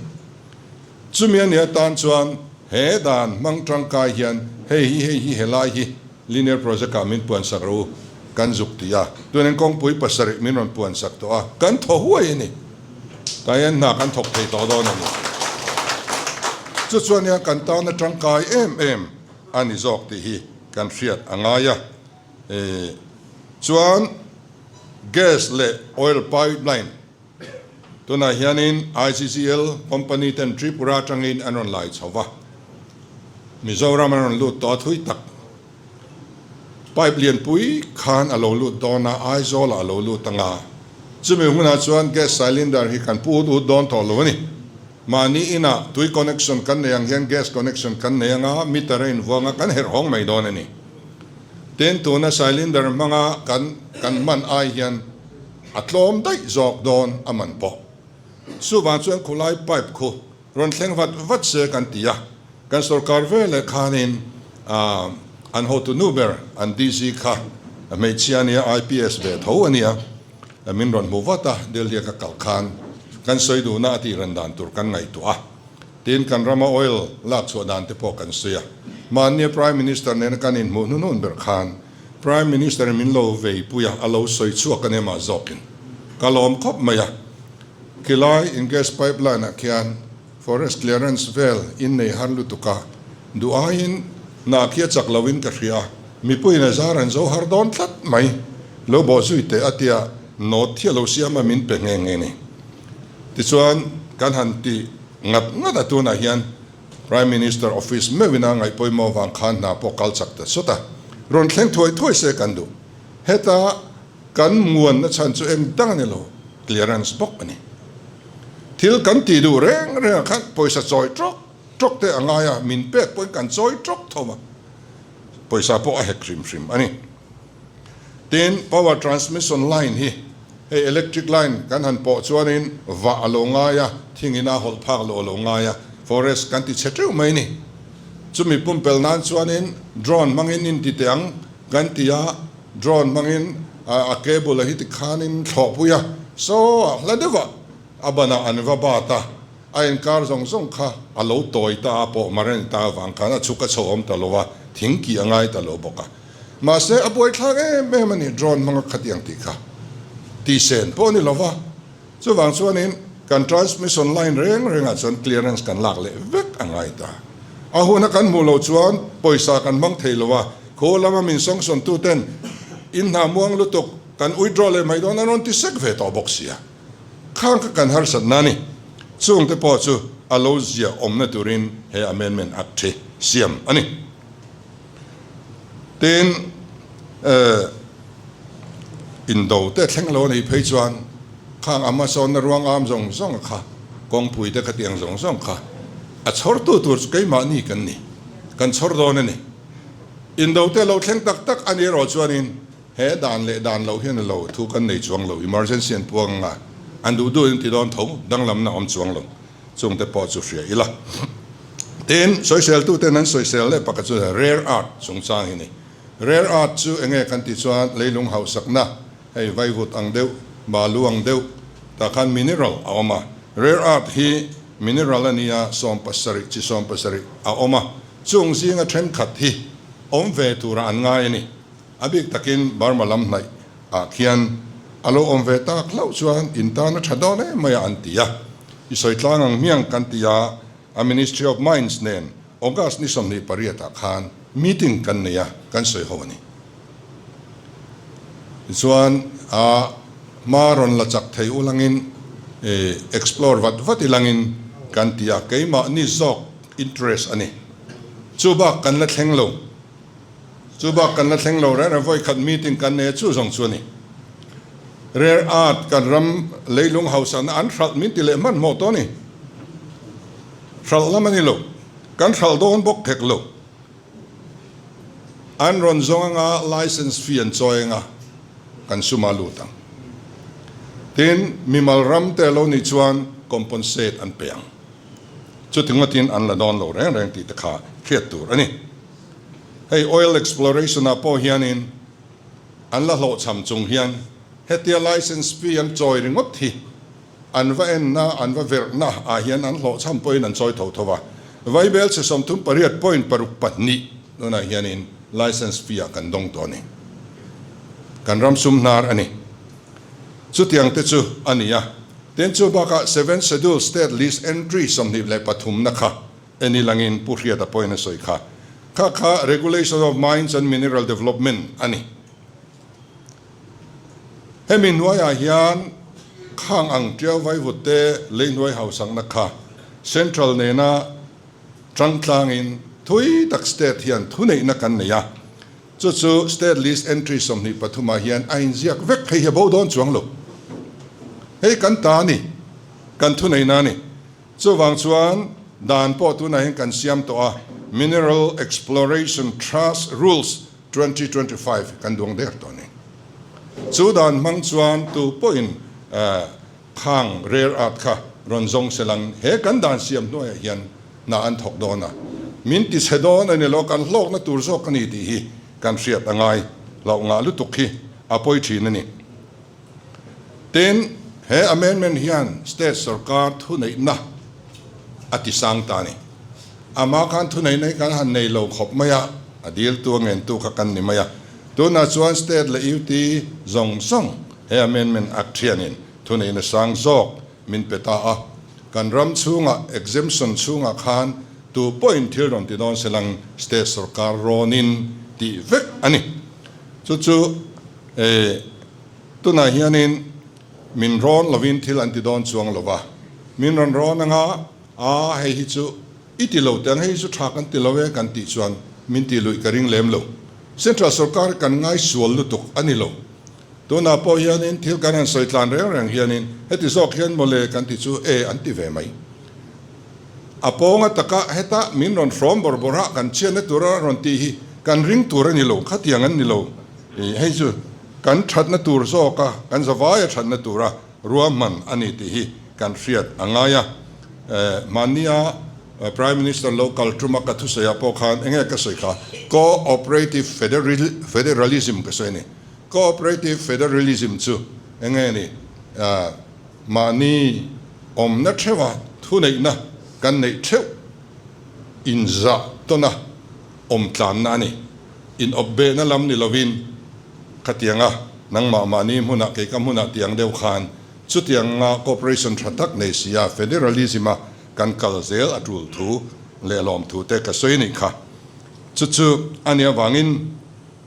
Chumi a nih atan chuan he dan hmang tangkai hian hei hi hei hi helai hi Linear project ah min puan sak rawh u, kan zuk ti a. Tunin kawngpui pasarih min rawn puan sak tawh a, kan thaw huai a ni. Tah hian hna kan thawk thei tawh dawn a ni. Chu chuan nia kan tana tangkai em em a ni zawk tih hi kan hriat a ngai a. Chuan. Gas leh oil pipeline tunah hianin IGGL company ten Tripura atangin an rawn lai chho va, Mizoram an rawn lut tawh a thui tak. Pipe lianpui khan a lo lut dawn a, Aizawlah a lo lut anga, chumi hunah chuan gas cylinder hi kan pu ut ut dawn tawh lo a ni. Mahni inah tui connection kan nei ang hian gas connection kan nei anga, meter a invuang a, kan herh hawng mai dawn a ni. Tin, tuna cylinder hmanga kan kan hman ai hian a tlawm daih zawk dawn a man pawh. Chuvang chuan khulai pipe khu rawn thleng vat vat se kan ti a, kan sorkar veleh khanin an hotu nu ber an DC kha hmeichhia ania IPS ve tho ania min rawn hmu vat a, Delhi a ka kal khan kan sawi duhna a tih ran dan tur kan ngaihtuah a. Tin, kan rama oil lak chhuah dan te pawh kan sawi a. Mahnia Prime Minister nena kan inhmuh hnuhnun ber khan Prime Minister in min lo vei pui a, a lo sawi chhuak a nia mah zawkin ka lawm khawp mai a. Khilai in gas pipeline ah khian forest clearance vel in nei har lutuk a, duh aiin hna khi a chak lo in ka hria a, mipuiin a zar an zo har dawn tlat mai. Lo bawh zui teh a tia note hi a lo siam a min pe nghe nghe ni. Tichuan, kan han ti ngat ngat a, tunah hian Prime Minister Office meuhin a ngaihpawimawh avang khan hna pawh kal chak ta sawt a, rawn thleng thuai thuai se kan duh. Heta kan muanna chhan chu eng dang a ni lo, clearance bawk a ni. Thil kan tih duh reng rengah khan pawisa chawi tawk tawk te a ngai a, min pek pawhin kan chawi tawk tho a, pawisa pawh a hek hrim hrim a ni. Tin, power transmission line hi hei electric line kan han pawh chuanin vah a lo ngai a, thingin a hawlh phak loh a lo ngai a, forest kan ti chhe teuh mai ni. Chumi pumpel nan chuanin drone hmangin in ti teh ang kan ti a, drone hmangin a cable a hi tikhanin thlawhpui a, saw a hla deuh ah a banah an va bat a, A inkar zawng zawng kha a lo tawi ta a, pawh mar a ni ta avang khan a chhuk a chho awm ta lo a, thing kih a ngai ta lo bawk a. Mahse, a buaithlak em em a ni, drone hmanga khatiang tih kha tihsen pawh a ni lo va. Chuvang chuanin kan transmission line reng rengah chuan clearance kan lak leh vek a ngai ta. A huna kan hmuh loh chuan pawisa kan hmang thei lo a, khaw lama min sanction tuten in hna muang lutuk kan withdraw leh mai dawn an rawn ti sek ve tawh bawk sia. Khang kha kan harsatna a ni. Chungte pawh chu a lo zia awmna turin he Amendment Act hi siam a ni. Tin, indo te thleng lo a nih phei chuan khang Amazon-a ruang am zawng zawng kha, kawngpui te khatiang zawng zawng kha a chhawrtu tur chu keimahni kan ni, kan chhawr dawn a ni. Indo te lo thleng tak tak a nih erawh chuanin He dan leh dan loh hian a lo thu kan nei chuang lo, emergency an puang anga an duh duh in ti dawn tho, danglamna awm chuang lo, chungte pawh chu hria ila. Tin, sawiseltu ten an sawisel leh pakhat chu rare earth chungchang hi ni. Rare earth chu enge kan tih chuan leilung hausakna, hei vaivut ang deuh, balu ang deuh, tah khan mineral a awm a. Rare earth hi mineral a nia, 70, chi 70 a awm a, chung zinga thenkhat hi awm ve tura an ngai a ni. A bik takin Burma lam hnaih ah khian a lo awm ve tak hlauh chuan in tan a tha dawn em mai a an ti a. I sawi tlang ang hmiang kan ti a, a Ministry of Mines nen August ni 28 ah khan meeting kan nei a, kan sawi ho a ni. Tichuan a hma rawn la chak thei ulangin explore vat vat ilangin kan ti a, keimahni zawk interest a ni. Chubak kan la thleng lo. Chu bak kan la thleng lo reng reng vawi khat meeting kan nei a chu zawng chu a ni. Rare earth kan ram leilung hausakna an hralh min ti leh hmanhmawh tawh a ni. Hralh lam a ni lo. Kan hralh dawn bawk hek lo. An rawn zawng anga license fee an chawi anga kan suma lut ang. Tin, mimal ram te lo nih chuan compensate an pe ang. Chuti ngawtin an la dawn lo reng reng tih te kha hriat tur a ni. Hei oil exploration ah pawh hianin an la hlawhchham chung hian hetia license fee an chawi ringawt hi an va enna an va verhna ah hian an hlawhchham pawhin an chawi tho tho va. Vaibel chhe 38 point paruk pahnih tunah hianin license fee ah kan dawng tawh a ni. Kan ram sum hnar a ni. Chutiang te chu a ni a. Tin chu bakah Seventh Schedule State List Entry 23 na kha En i langin Pu Hriata pawhin a sawi kha. Kha kha Regulation of Mines and Mineral Development a ni. Hemi hnuaiah hian khang ang tiau vaivut te lei hnuai hausakna kha Central nena tangtlangin thui tak state hian thuneihna kan nei a, chu chu State List Entry 23 ah hian a inziak vek hei hi a bo dawn chuang lo. Hei kan ta a ni, kan thuneihna a ni. Chuvang chuan dan pawh tunah hian kan siam tawh a, Mineral Exploration Trust Rules 2025 kan duang der tawh a ni. Chu dan hmang chuan tu pawhin khang rare earth kha rawn zawng se lang he kan dan siam hnuaiah hian hna an thawk dawn a, min ti chhe dawn a ni lo, kan hlawkna tur zawk a ni tih hi kan hriat a ngai hlauh ngah lutuk hi a pawi thin a ni. Tin, he amendment hian state sorkar thuneihna a ti sang ta a ni. Amah khan thuneihna hi kan han nei lo khawp mai a, a diltu a ngentu kha kan ni mai a. Tunah chuan state leh UT zawng zawng he amendment act hianin thuneihna sang zawk min pe ta a. Kan ram chhungah exemption chhungah khan tu pawhin thil rawn ti dawn se lang state sorkar rawnin tih vek a ni. Chu chu E, tunah hianin min rawn lovin thil an ti dawn chuang lo va, min rawn rawn anga, a hei hi chu i ti lo teh ang, hei hi chu tha kan ti lo e kan tih chuan min tih luih ka ring lem lo. Central sorkar kan ngai sual lutuk a ni lo. Tunah pawh hianin thil kan han sawi tlan reng reng hianin heti zawk hian mawle kan ti chu e an ti ve mai. A pawnga taka heta min rawn hrawm bawrh bawrh a, kan chhiatna tura rawn tih hi kan ring tur a ni lo, khatiang an ni lo. Hei chu kan thatna tur zawk a, kan zavaia thatna tura ruahman a ni tih hi kan hriat a ngai a. Mahnia Prime Minister lo kal tuma ka thusawiah pawh khan enge ka sawi kha, Co-operative Federalism ka sawi a ni. Co-operative Federalism chu enge ni? Mahni awmna theuha thuneihna kan neih theuh inzah tawna awm tlanna a ni. Inawpbehna lam ni lovin khatianga nangmah mahni hmunah kei ka hmunah tiang deuh khan chutianga cooperation tha tak nei si a federalism-a kan kal zel a tul thu leh lawm thu te ka sawi nih kha. Chu chu a nih avangin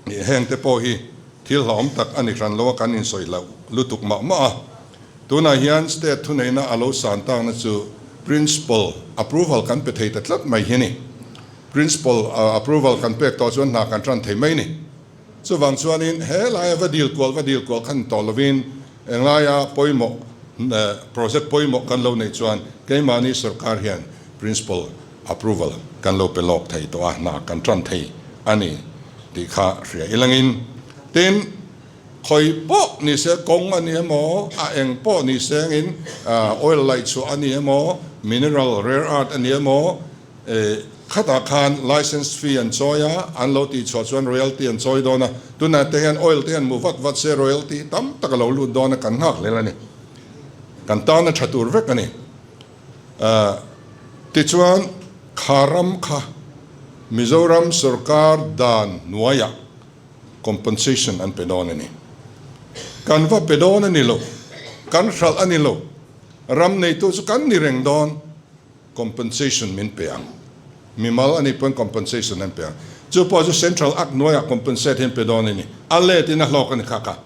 heng te pawh hi thil hlauhawm tak a ni hran lo a kan insawi hlauh lutuk mah mah a. Tunah hian state thuneihna a lo san takna chu principle approval kan pe thei ta tlat mai hi a ni. Principal approval kan pek tawh chuan hna kan tan thei mai ni. Chuvang chuanin he laia va dil kual va dil kual khan tawh lovin englaia pawimawh project pawimawh kan lo neih chuan keimahni sorkar hian principal approval kan lo pe lawk thei tawh a, hna kan tan thei a ni tih kha hria ilangin. Tin, khawi pawh ni se kawng a ni emaw, a eng pawh ni sengin oil laih chhuah a ni emaw, mineral rare earth a ni emaw, Khatah khan licence fee an chawi a, an lo tih chhuah chuan royalty an chawi dawn a, tunah te hian oil te hian mu vat vat se royalty tam tak a lo lut dawn a, kan nghak hlel a ni. Kan tan a tha tur vek a ni. Tichuan kha ram kha Mizoram sorkar dan hnuaiah compensation an pe dawn a ni. Kan va pe dawn a ni lo, kan hralh a ni lo, ram neitu chu kan ni reng dawn. Compensation min pe ang. Mimal a nih pawn compensation an pe ang. Chu pawh chu Central Act hnuaiah compensate hi an pe dawn a ni. A let in a hlawk a ni kha kha.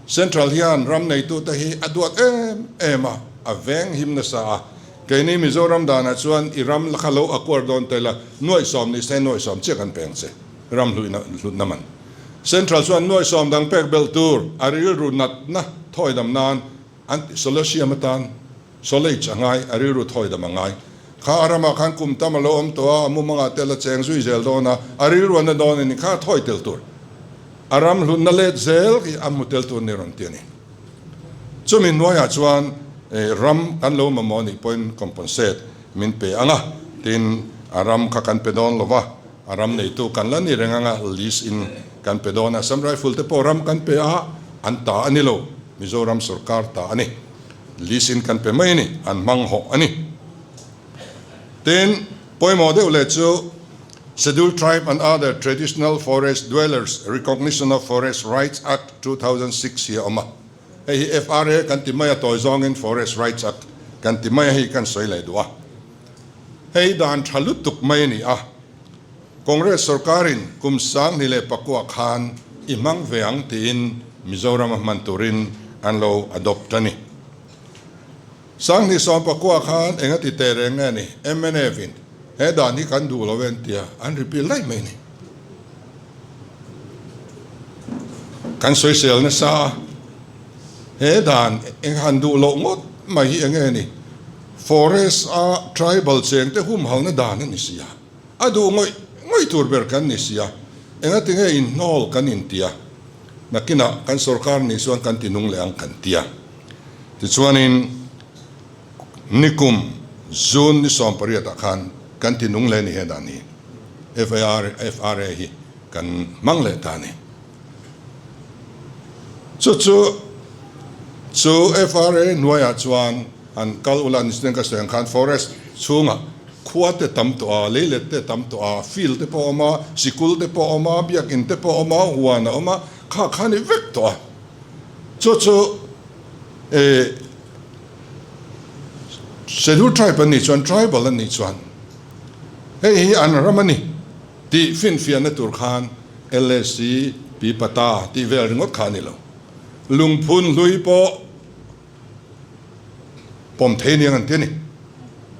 Central hian ram neitute hi a duat em em a, a veng him nasa a. Keini Mizoram danah chuan i ram kha lo acquire dawn ta ila, nuaihsawm ni se nuaihsawm chiah kan pe ang che, ram hluihna hlutna man. Central chuan nuaihsawm dang pek belh tur a rilru natna thawidam nan an ti Solasium atan Solage a ngai, a rilru thawi dam a ngai. Kha a ramah khan kum tam a lo awm tawh a, a mumangah te a la cheng zui zel dawn a, a rilru a na dawn a ni, kha a thawi tel tur. A ram hlutna let zel hi a hmu tel tur ni rawn ti a ni. Chumi hnuaiah chuan ram kan lo mamawh nih pawhin compensate min pe ang a, tin a ram kha kan pe dawn lo va, a ram neitu kan la ni reng ang a, lease in kan pe dawn a, Assam Rifle te pawh ram kan pe a, an ta a ni lo, Mizoram sorkar ta a ni. Lease in kan pe mai a ni, an hmang hawh a ni. Tin, pawimawh deuh leh chu Scheduled Tribe and Other Traditional Forest Dwellers Recognition of Forest Rights Act 2006 hi a awm a. Hei hi FRA kan ti mai a, tawi zawngin Forest Rights Act kan ti mai a, hei kan sawi leh duh a. Hei dan tha lutuk mai a ni a. Congress sorkarin kum 2009 khan i hmang ve ang tiin Mizoram a hman turin an lo adopt a ni. Sanghnih 19 khan eng a ti teh reng nge ni? Mnf in he dan hi kan duh lo e an tia, an repeal daih mai ni. Kan sawisel nasa a, he dan eng han duh loh ngawt mai hi eng nge ni? Forest a tribal cheng te humhalna dan a ni si a, a duh ngawih ngawih tur ber kan ni si a, engati nge inhnawl kan intia, nakinah kan sorkar nih chuan kan ti nung leh ang kan tia. Tichuanin nikum June ni 18 ah khan kan ti nung leh a ni he dan hi, FRA hi kan hmang leh ta a ni. Chu chu chu FRA hnuaiah chuan han kal ula ni chuan ka sawi ang khan forest chhungah khua te tam tawh a, leilet te tam tawh a, field te pawh a awm a, sikul te pawh a awm a, biakin te pawh a awm a, huan a awm a, kha kha a ni vek tawh a. Chu chu eh Schedule Tribe an nih chuan Tribal an nih chuan hei hi an ram a ni tih finfiahna tur khan LSC pi pata tih vel ringawt kha a ni lo. Lungphun hlui pawh pawm thei aniang an ti a ni.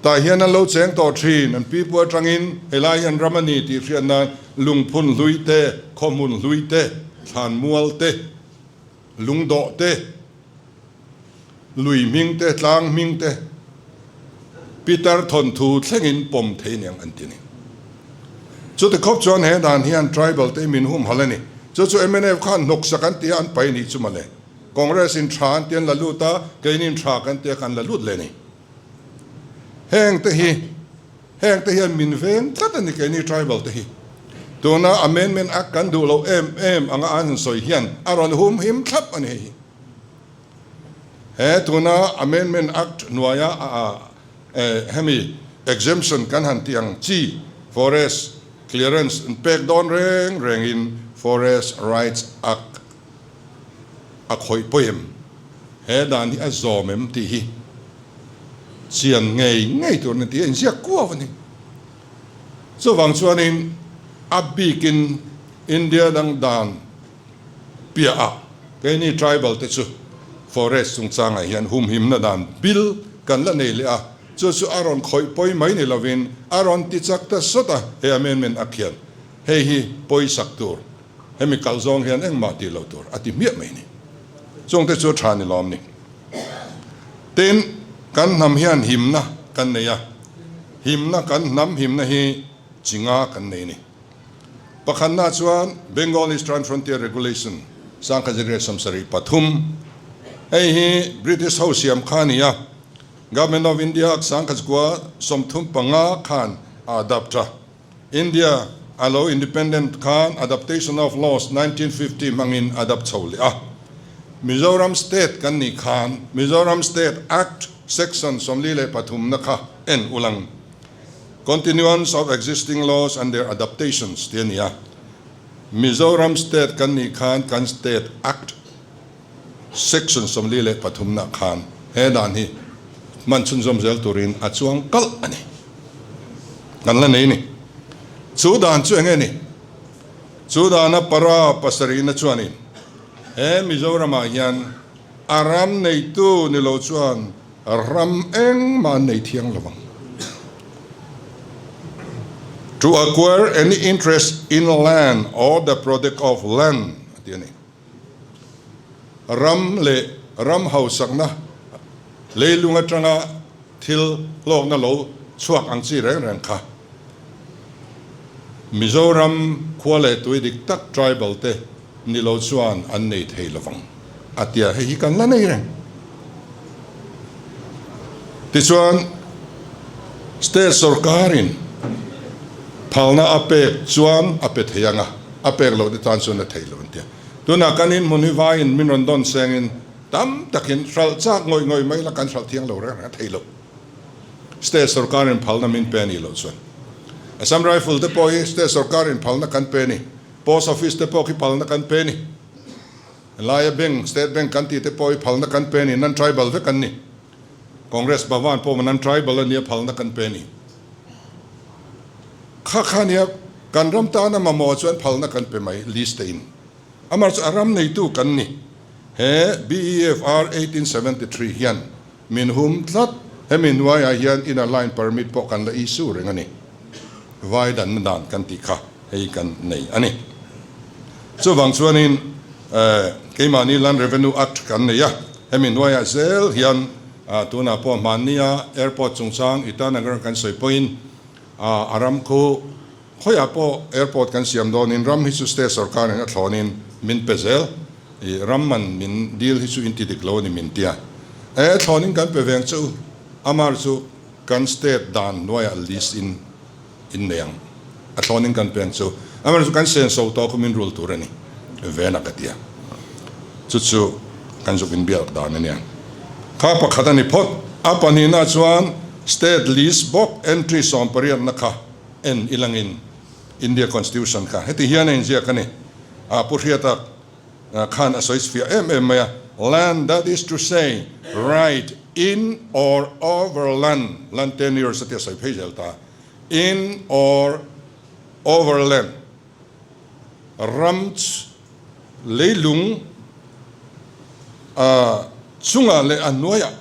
Tah hian an lo cheng tawh thin, an pipu atangin helai hi an ram a ni tih hriat nan lungphun hlui te, khawhmun hlui te, thlanmual te, lungdawh te, lui hming te, tlang hming te, Peter thawnthu thlengin pawm thei aniang an ti a ni. Chuti khawp chuan he dan hian tribal te min humhalh a ni. Chu chu mnf khan hnawksak an ti a, an pai nih chu mawle. Congress in tha an ti an la lut a, keinin tha kan ti a kan la lut leh a ni. Heng te hi, heng te hian min veng tlat a ni keini tribal te hi. Tuna amendment act kan duh loh em em anga an han sawi hian a rawn hum him thlap a ni hei hi. He tuna amendment act hnuaia hemi exemption kan han tih ang chi forest clearance pek dawn reng rengin Forest Rights Act a khawih pawi em? He dan hi a zawm em tih hi chian ngei ngei tur a ni tih a inziak kuau a ni. Chuvang chuanin a bikin India dang dan piah ah keini tribal te chu forest chungchangah hian humhimna dan bil kan la nei leh a, chu chu a rawn khawih pawi mai ni lovin a rawn ti chak ta sawt a, he amendment ak hian hei hi pawisak tur. Hemi kal zawng hian engmah tih loh tur a ti hmiah mai ni. Chungte chu tha ni lawm ni. Tin, kan hnam hian himna kan nei a, himna kan hnam himna hi chi nga kan nei ni. Pakhatna chuan Bengal Eastern Frontier Regulation 1973, hei hi British ho siam kha a ni a, Government of India 1935 khan a adapt a. India a lo independent khan Adaptation of Laws 1950 hmangin adapt chho leh a. Mizoram State kan nih khan Mizoram State Act Section 43 na kha en ulang Continuance of Existing Laws and Their Adaptations tih a ni a. Mizoram State kan nih khan kan State Act Section 43 nah khan he dan hi hman chhunzawm zel turin a chuang kalh a ni. Kan la nei ni. Chu dan chu enge ni? Chu dana para pasarihna chuanin he Mizoramah hian a ram neitu ni lo chuan ram engmah an nei thiang lo ang. To acquire any interest in land or the product of land a ti a ni. Ram leh ram hausakna leilung atanga thil hlawkna lo chhuak ang chi reng reng kha Mizoram khua leh tui dik tak tribal te ni lo chuan an nei thei lovang a tia hei hi kan la nei reng. Tichuan state sorkarin phalna a pek chuan a pe thei ang a, a pek loh te tan chuan a thei lo an tia. Tunah kan inhmun hi vaiin min rawn dawn sengin tam takin hralh chak ngawih ngawih mai la kan hralh thiang lo reng reng a thei lo. State sorkarin phalna min pe a nih loh chuan Assam Rifle te pawh hi state sorkarin phalna kan pe a ni, Post Office te pawh khi phalna kan pe a ni, Laia Bank, State Bank kan tih te pawh hi phalna kan pe a ni, non-tribal vek an ni. Congress Bhavan pawh non-tribal a nia phalna kan pe a ni. Kha kha nia kan ram tana mamawh chuan phalna kan pe mai list te in. Amah chu a ram neitu kan ni. He BEFR 1873 hian min hum tlat. Hemi hnuaiah hian inner line permit pawh kan la issue reng a ni. Vai danna dan kan tih kha hei kan nei a ni. Chuvang chuanin keimahni Land Revenue Act kan nei a, hemi hnuaiah zel hian tunah pawh hmannia airport chungchang Itanagar kan sawi pawhin a ram khu Khawiah pawh airport kan siam dawnin ram hi chu state sorkarin a thlawnin min pe zel. I ram man min deal hi chu in ti dik lo a ni min tia. E thlawnin kan pe veng che u. Amar chu kan state dan hnuaiah list in in nei ang. A thlawnin kan pe ang che u. Amar chu kan senso tawh khu min rul tur a ni vena ka tia. Chu chu kan zuk inbiak dan a nia. Kha pakhat a ni phawt. A pahnihna chuan state list bawk entry sawmpariatna kha En i langin India Constitution kha heti hian a inziak a ni. A Pu Hriata khan a sawi fiah em em mai a, Land, that is to say, right in or over land, land tenures a ti a sawi phei zel ta, in or over land, ram leilung chungah leh a hnuaiah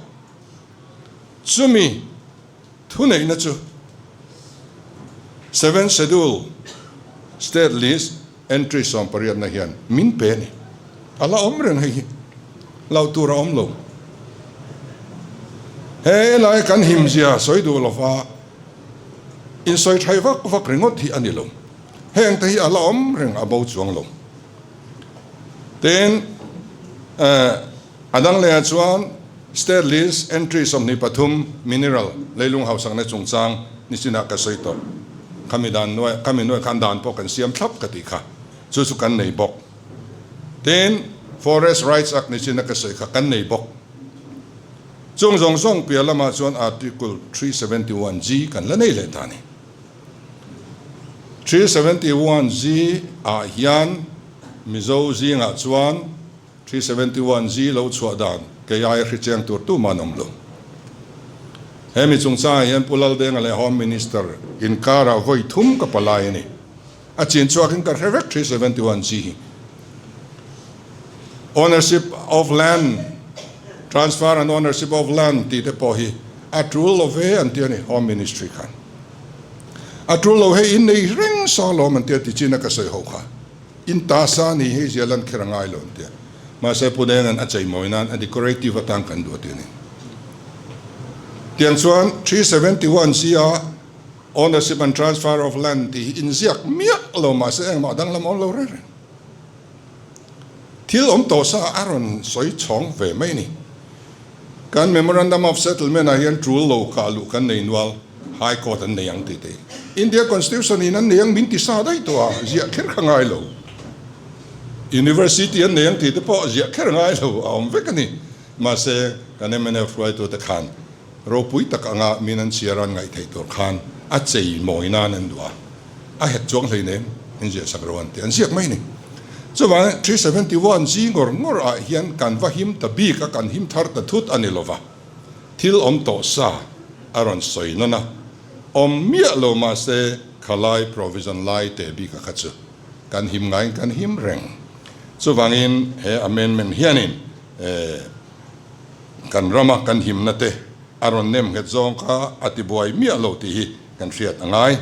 chumi Thuneihna chu Seventh Schedule State List Entry sawmpariatna hian min pe a ni. A la awm reng hei hi. Hlauh tur a awm lo. He lai kan himzia sawi duh lova insawi thaih vak vak ringawt hi a ni lo. Hengte hi a la awm reng a bo chuang lo. Tin, a dang lehah chuan State List Entry 23 Mineral leilung hausakna chungchang nichinah ka sawi tawh. Khami dan nuai, khami nuai khan dan pawh kan siam thlap ka tih kha. Chu chu kan nei bawk. Tin, Forest Rights Act nichina ka sawi kha kan nei bawk. Chung zawng zawng piah lamah chuan Article 371G kan la nei leh ta a ni. 371G ah hian Mizo zingah chuan 371G lo chhuah dan kei aia hri cheng tur tumah an awm lo. He mi chungchangah hian Pu Laldenga leh Home Minister inkarah vawi thum ka palai a ni. A chin chhuakin ka hre vek 371G hi. Ownership of land, transfer and ownership of land tih te pawh hi a tul lo ve an ti a ni Home Ministry khan. A tul lo hei in nei reng sa lawm an ti a ti chin a ka sawi ho kha. In ta sa ni hei zia lan kher a ngai lo an ti a. Mahse Pu Denga'n a cheimawi nan a decorative atan kan duh a ti a ni. Tiang chuan 371 C a ownership and transfer of land tih hi inziak miah lo mahse engmah danglam awm lo reng reng. Thil awm tawh sa a rawn sawi chhawng ve mai a ni. Kan Memorandum of Settlement ah hian tul lo kah luh kan nei nual, High Court an nei ang tih te hi. India Constitution in an nei ang min ti sa daih tawh a, ziah kher kha ngai lo. University an nei ang tih te pawh ziah kher ngai lo a awm vek a ni. Mahse, kan mnf hruaitute khan ropui tak anga min an chhiar an ngaih theih tur khan a chei mawi nan an duh a, a het chuang hleinem in ziah sak ro an ti, an ziak mai a ni. Chuvangin 371 zi ngawr ngawr ah hian kan va him ta bik a, kan him thar ta thut a ni lova, thil awm tawh sa a rawn sawi nawn a, awm miah lo mahse khalai provision lai teh bik a kha chu kan him ngaiin kan him reng. Chuvangin he amendment hianin Kan rama kan himna te a rawn nem nghet zawng kha a ti buai miah lo tih hi kan hriat a ngai.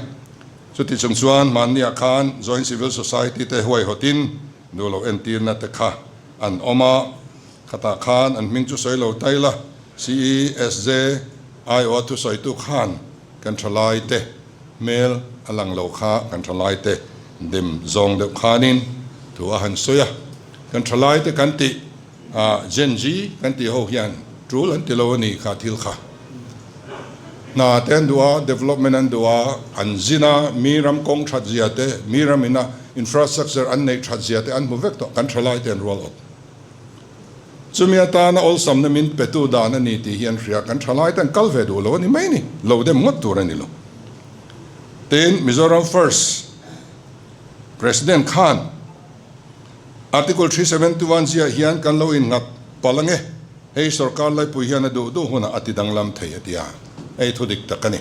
Chuti chung chuan hmanniah khan Joint Civil Society te huaihawtin duh loh entirna te kha an awm a, khatah khan an hming chu sawi lo tai la, CESJ aiawha thusawitu khan kan thalai te hmel a lang lo kha kan thalai te dem zawng deuh khanin thu a han sawi a, kan thalai te kan tih A Gen Z kan tih ho hian tul an ti lo a ni kha thil kha. Hna te an duh a, development an duh a, an zin a, mi ram kawng that zia te, mi ram ina infrastructure an neih that zia te an hmu vek tawh, kan thalai te an rual awt. Chumi atana awlsamna min petu dan a ni tih hi an hria, kan thalai te an kal ve duh lo a ni mai ni, lo dem ngawt tur a ni lo. Tin, Mizoram First President khan Article 371 ziah hian kan lo innghat palh ange, hei sorkar laipui hian a duh duh hunah a ti danglam thei a ti a, hei thu dik tak a ni.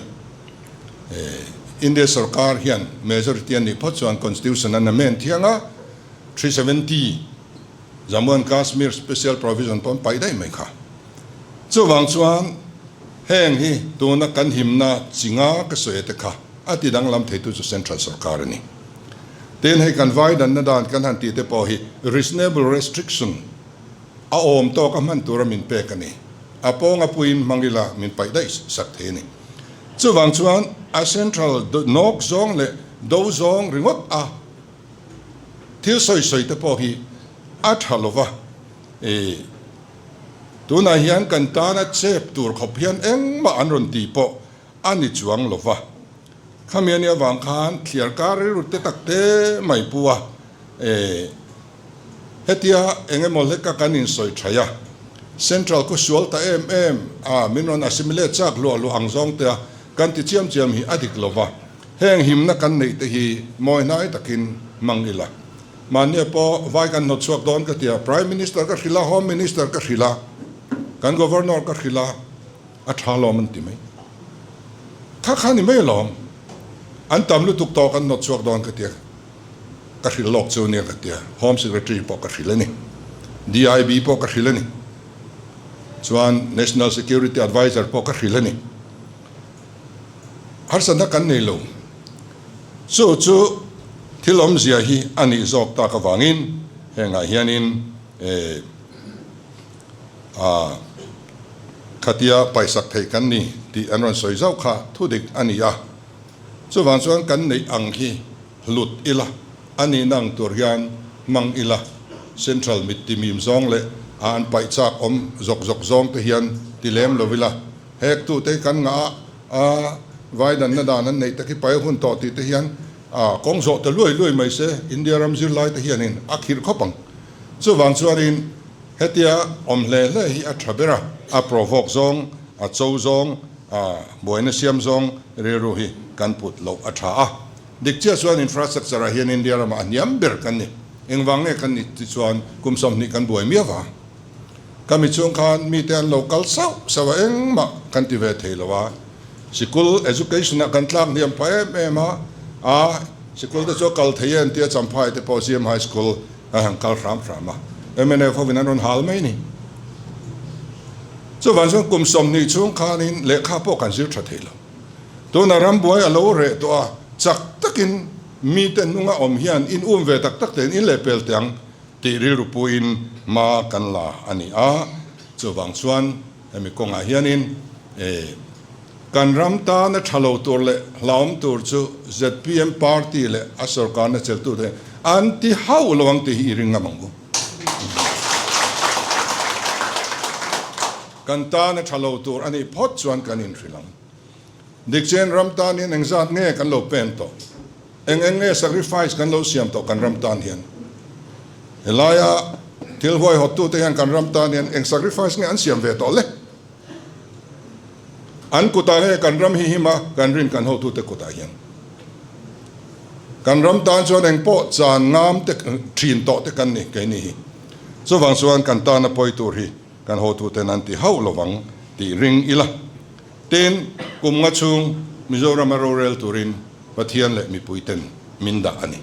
India sorkar hian majority an nih phawt chuan constitution an amend thiang a, 370. Jammu and Kashmir Special Provision pawh an paih daih mai kha. Chuvang chuan heng hi tuna kan himna chi nga ka sawi te kha a ti danglam theitu chu Central Sorkar a ni. Tin, hei kan vai danna dan kan han tih te pawh hi reasonable restriction a awm tawk a hman tura min pek a ni. A pawnga puiin hmang ila min paih daih sak thei a ni. Chuvang chuan a Central nawk zawng leh do zawng ringawt a thil sawi sawi te pawh hi a tha lova, i tunah hian kan tana chep tur khawp hian engmah an rawn tih pawh a ni chuang lova. Khami a nih avang khan thliar kar rilru te tak te mai pu a, e hetia eng emaw hleka kan insawi thaih a, Central khu sual ta em em a, min rawn assimilate chak hluah hluah ang zawng te a kan ti chiam chiam hi a dik lova. Heng himna kan neih te hi mawi hnai takin hmang ila. Mahnia pawh vai kan hnawt chhuak dawn ka ti a, Prime Minister ka hrilh a, Home Minister ka hrilh a, kan Governor ka hrilh a, a tha lawm an ti mai. Kha kha ni mai alawm. An tam lutuk tawh kan hnawt chhuak dawn ka ti a, ka hrilh lawk chu nia ka ti a, Home Secretary pawh ka hrilh a ni, DIB pawh ka hrilh a ni, chuan National Security Adviser pawh ka hrilh a ni. Harsatna kan nei lo. Chu chu thil awmzia hi a nih zawk tak avangin hengah hianin a khatia paisak theih kan ni tih an rawn sawi zauh kha thudik a ni a. Chuvang chuan kan neih ang hi hlut ila, a nihna ang tur hian hmang ila, Central mit ti mim zawng leh a an paih chak awm zawk zawk zawng te hian ti lem lo ila, Hek tute hi kan ngah a, vai danna dan an neih tak hi pai hun tawh tih te hian a kawng zawh ta luai luai mai se, India ram zirlai te hianin a khirh khawp ang. Chuvang chuanin hetia awm hle hle hi a tha ber a, a provoke zawng, a cho zawng, a buaina siam zawng rilru hi kan put loh a tha a. Dik chiah chuan infrastructure ah hian India ramah a hniam ber kan ni. Engvang nge kan nih ti chuan kum 20 kan buai miau a. Ka mi chung khan mite an lo kal sauh sauh a, engmah kan ti ve thei lo a. Sikul education ah kan tlak hniam pah em em a, a sikul te chu a kal thei e an tia Champhai te pawh CM High School a han kal hram hram a, mnf hovin an rawn hal mai ni. Chuvang chuan kum 20 chhung khanin lehkha pawh kan zir tha thei lo. Tunah rambuai a lo reh tawh a, chak takin mite hnunga awm hian in um ve tak tak tein in lehpel teh ang. Tih rilru puiin hma kan la a ni a, chuvang chuan hemi kawngah hianin kan ram tana tha lo tur leh hlauhawm tur chu zpm party leh a sorkarna cheltute an ti hauh lo ang tih hi i ring ngam ang u. Kan tana tha lo tur a nih phawt chuan kan inhrilh ang. Dikchen ram tan hian engzat nge kan lo pen tawh? Eng eng nge sacrifice kan lo siam tawh kan ram tan hian? Helaia thil huaihawttute hian kan ram tan hian eng sacrifice nge an siam ve tawh le? An kutah nge kan ram hi him a, kan rin kan hotute kutah hian? Kan ram tan chuan eng pawh chan ngam te thin tawh te kan ni keini hi. Chuvang chuan kan tana pawi tur hi kan hotuten an ti hauh lovang tih ring ila. Tin, kum nga chhung Mizorama rorel turin Pathian leh mipuiten min dah a ni.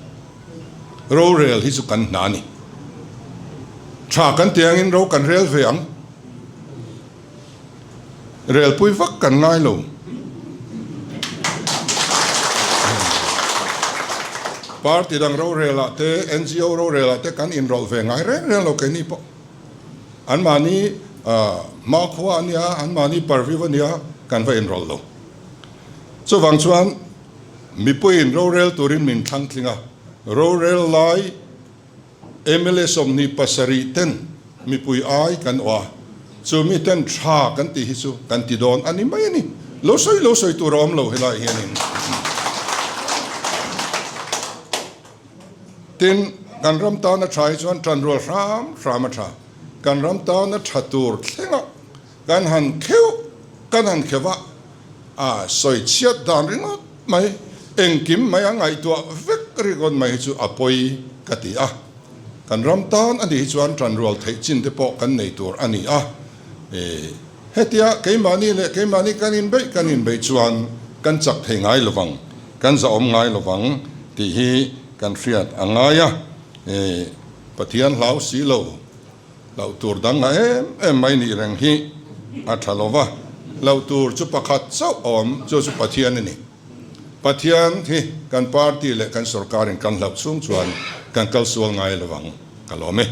Rorel hi chu kan hna a ni. Tha kan ti angin ro kan rel ve ang. Relpui vak kan ngai lo. Party dang rorelah te, NGO rorelah te kan inrawlh ve ngai reng reng lo keini pawh. Anmahni hmakhua a nia, anmahni parviu a nia, kan va inrawlh lo. Chuvang chuan mipuiin rorel turin min thlang tling a, rorel lai mla 27 ten mipui ai kan awh a, chu mi ten tha kan tih hi chu kan ti dawn a ni mai a ni. Lo sawi lo sawi tur a awm lo helaiah hianin. Tin, kan ram tana tha hi chuan tanrual hram hram a tha. Kan ram tana tha tur thlengah kan han kheuh, kan han kheuh a, a sawi chhiat dan ringawt mai, engkim mai a ngaihtuah vek ringawt mai hi chu a pawi ka ti a. Kan ram tan a nih hi chuan tanrual theih chin te pawh kan nei tur a ni a. Hetia keimahni leh keimahni kan inbeih kan inbeih chuan kan chak thei ngai lovang. Kan zahawm ngai lovang tih hi kan hriat a ngai a, Pathian hlau si lo. Hlauh tur dang a em em mai nih reng hi a tha lo va, hlauh tur chu pakhat chauh a awm, chu chu Pathian a ni. Pathian hi kan party leh kan sorkarin kan hlauh chhung chuan kan kal sual ngai lo vang, ka lawm e.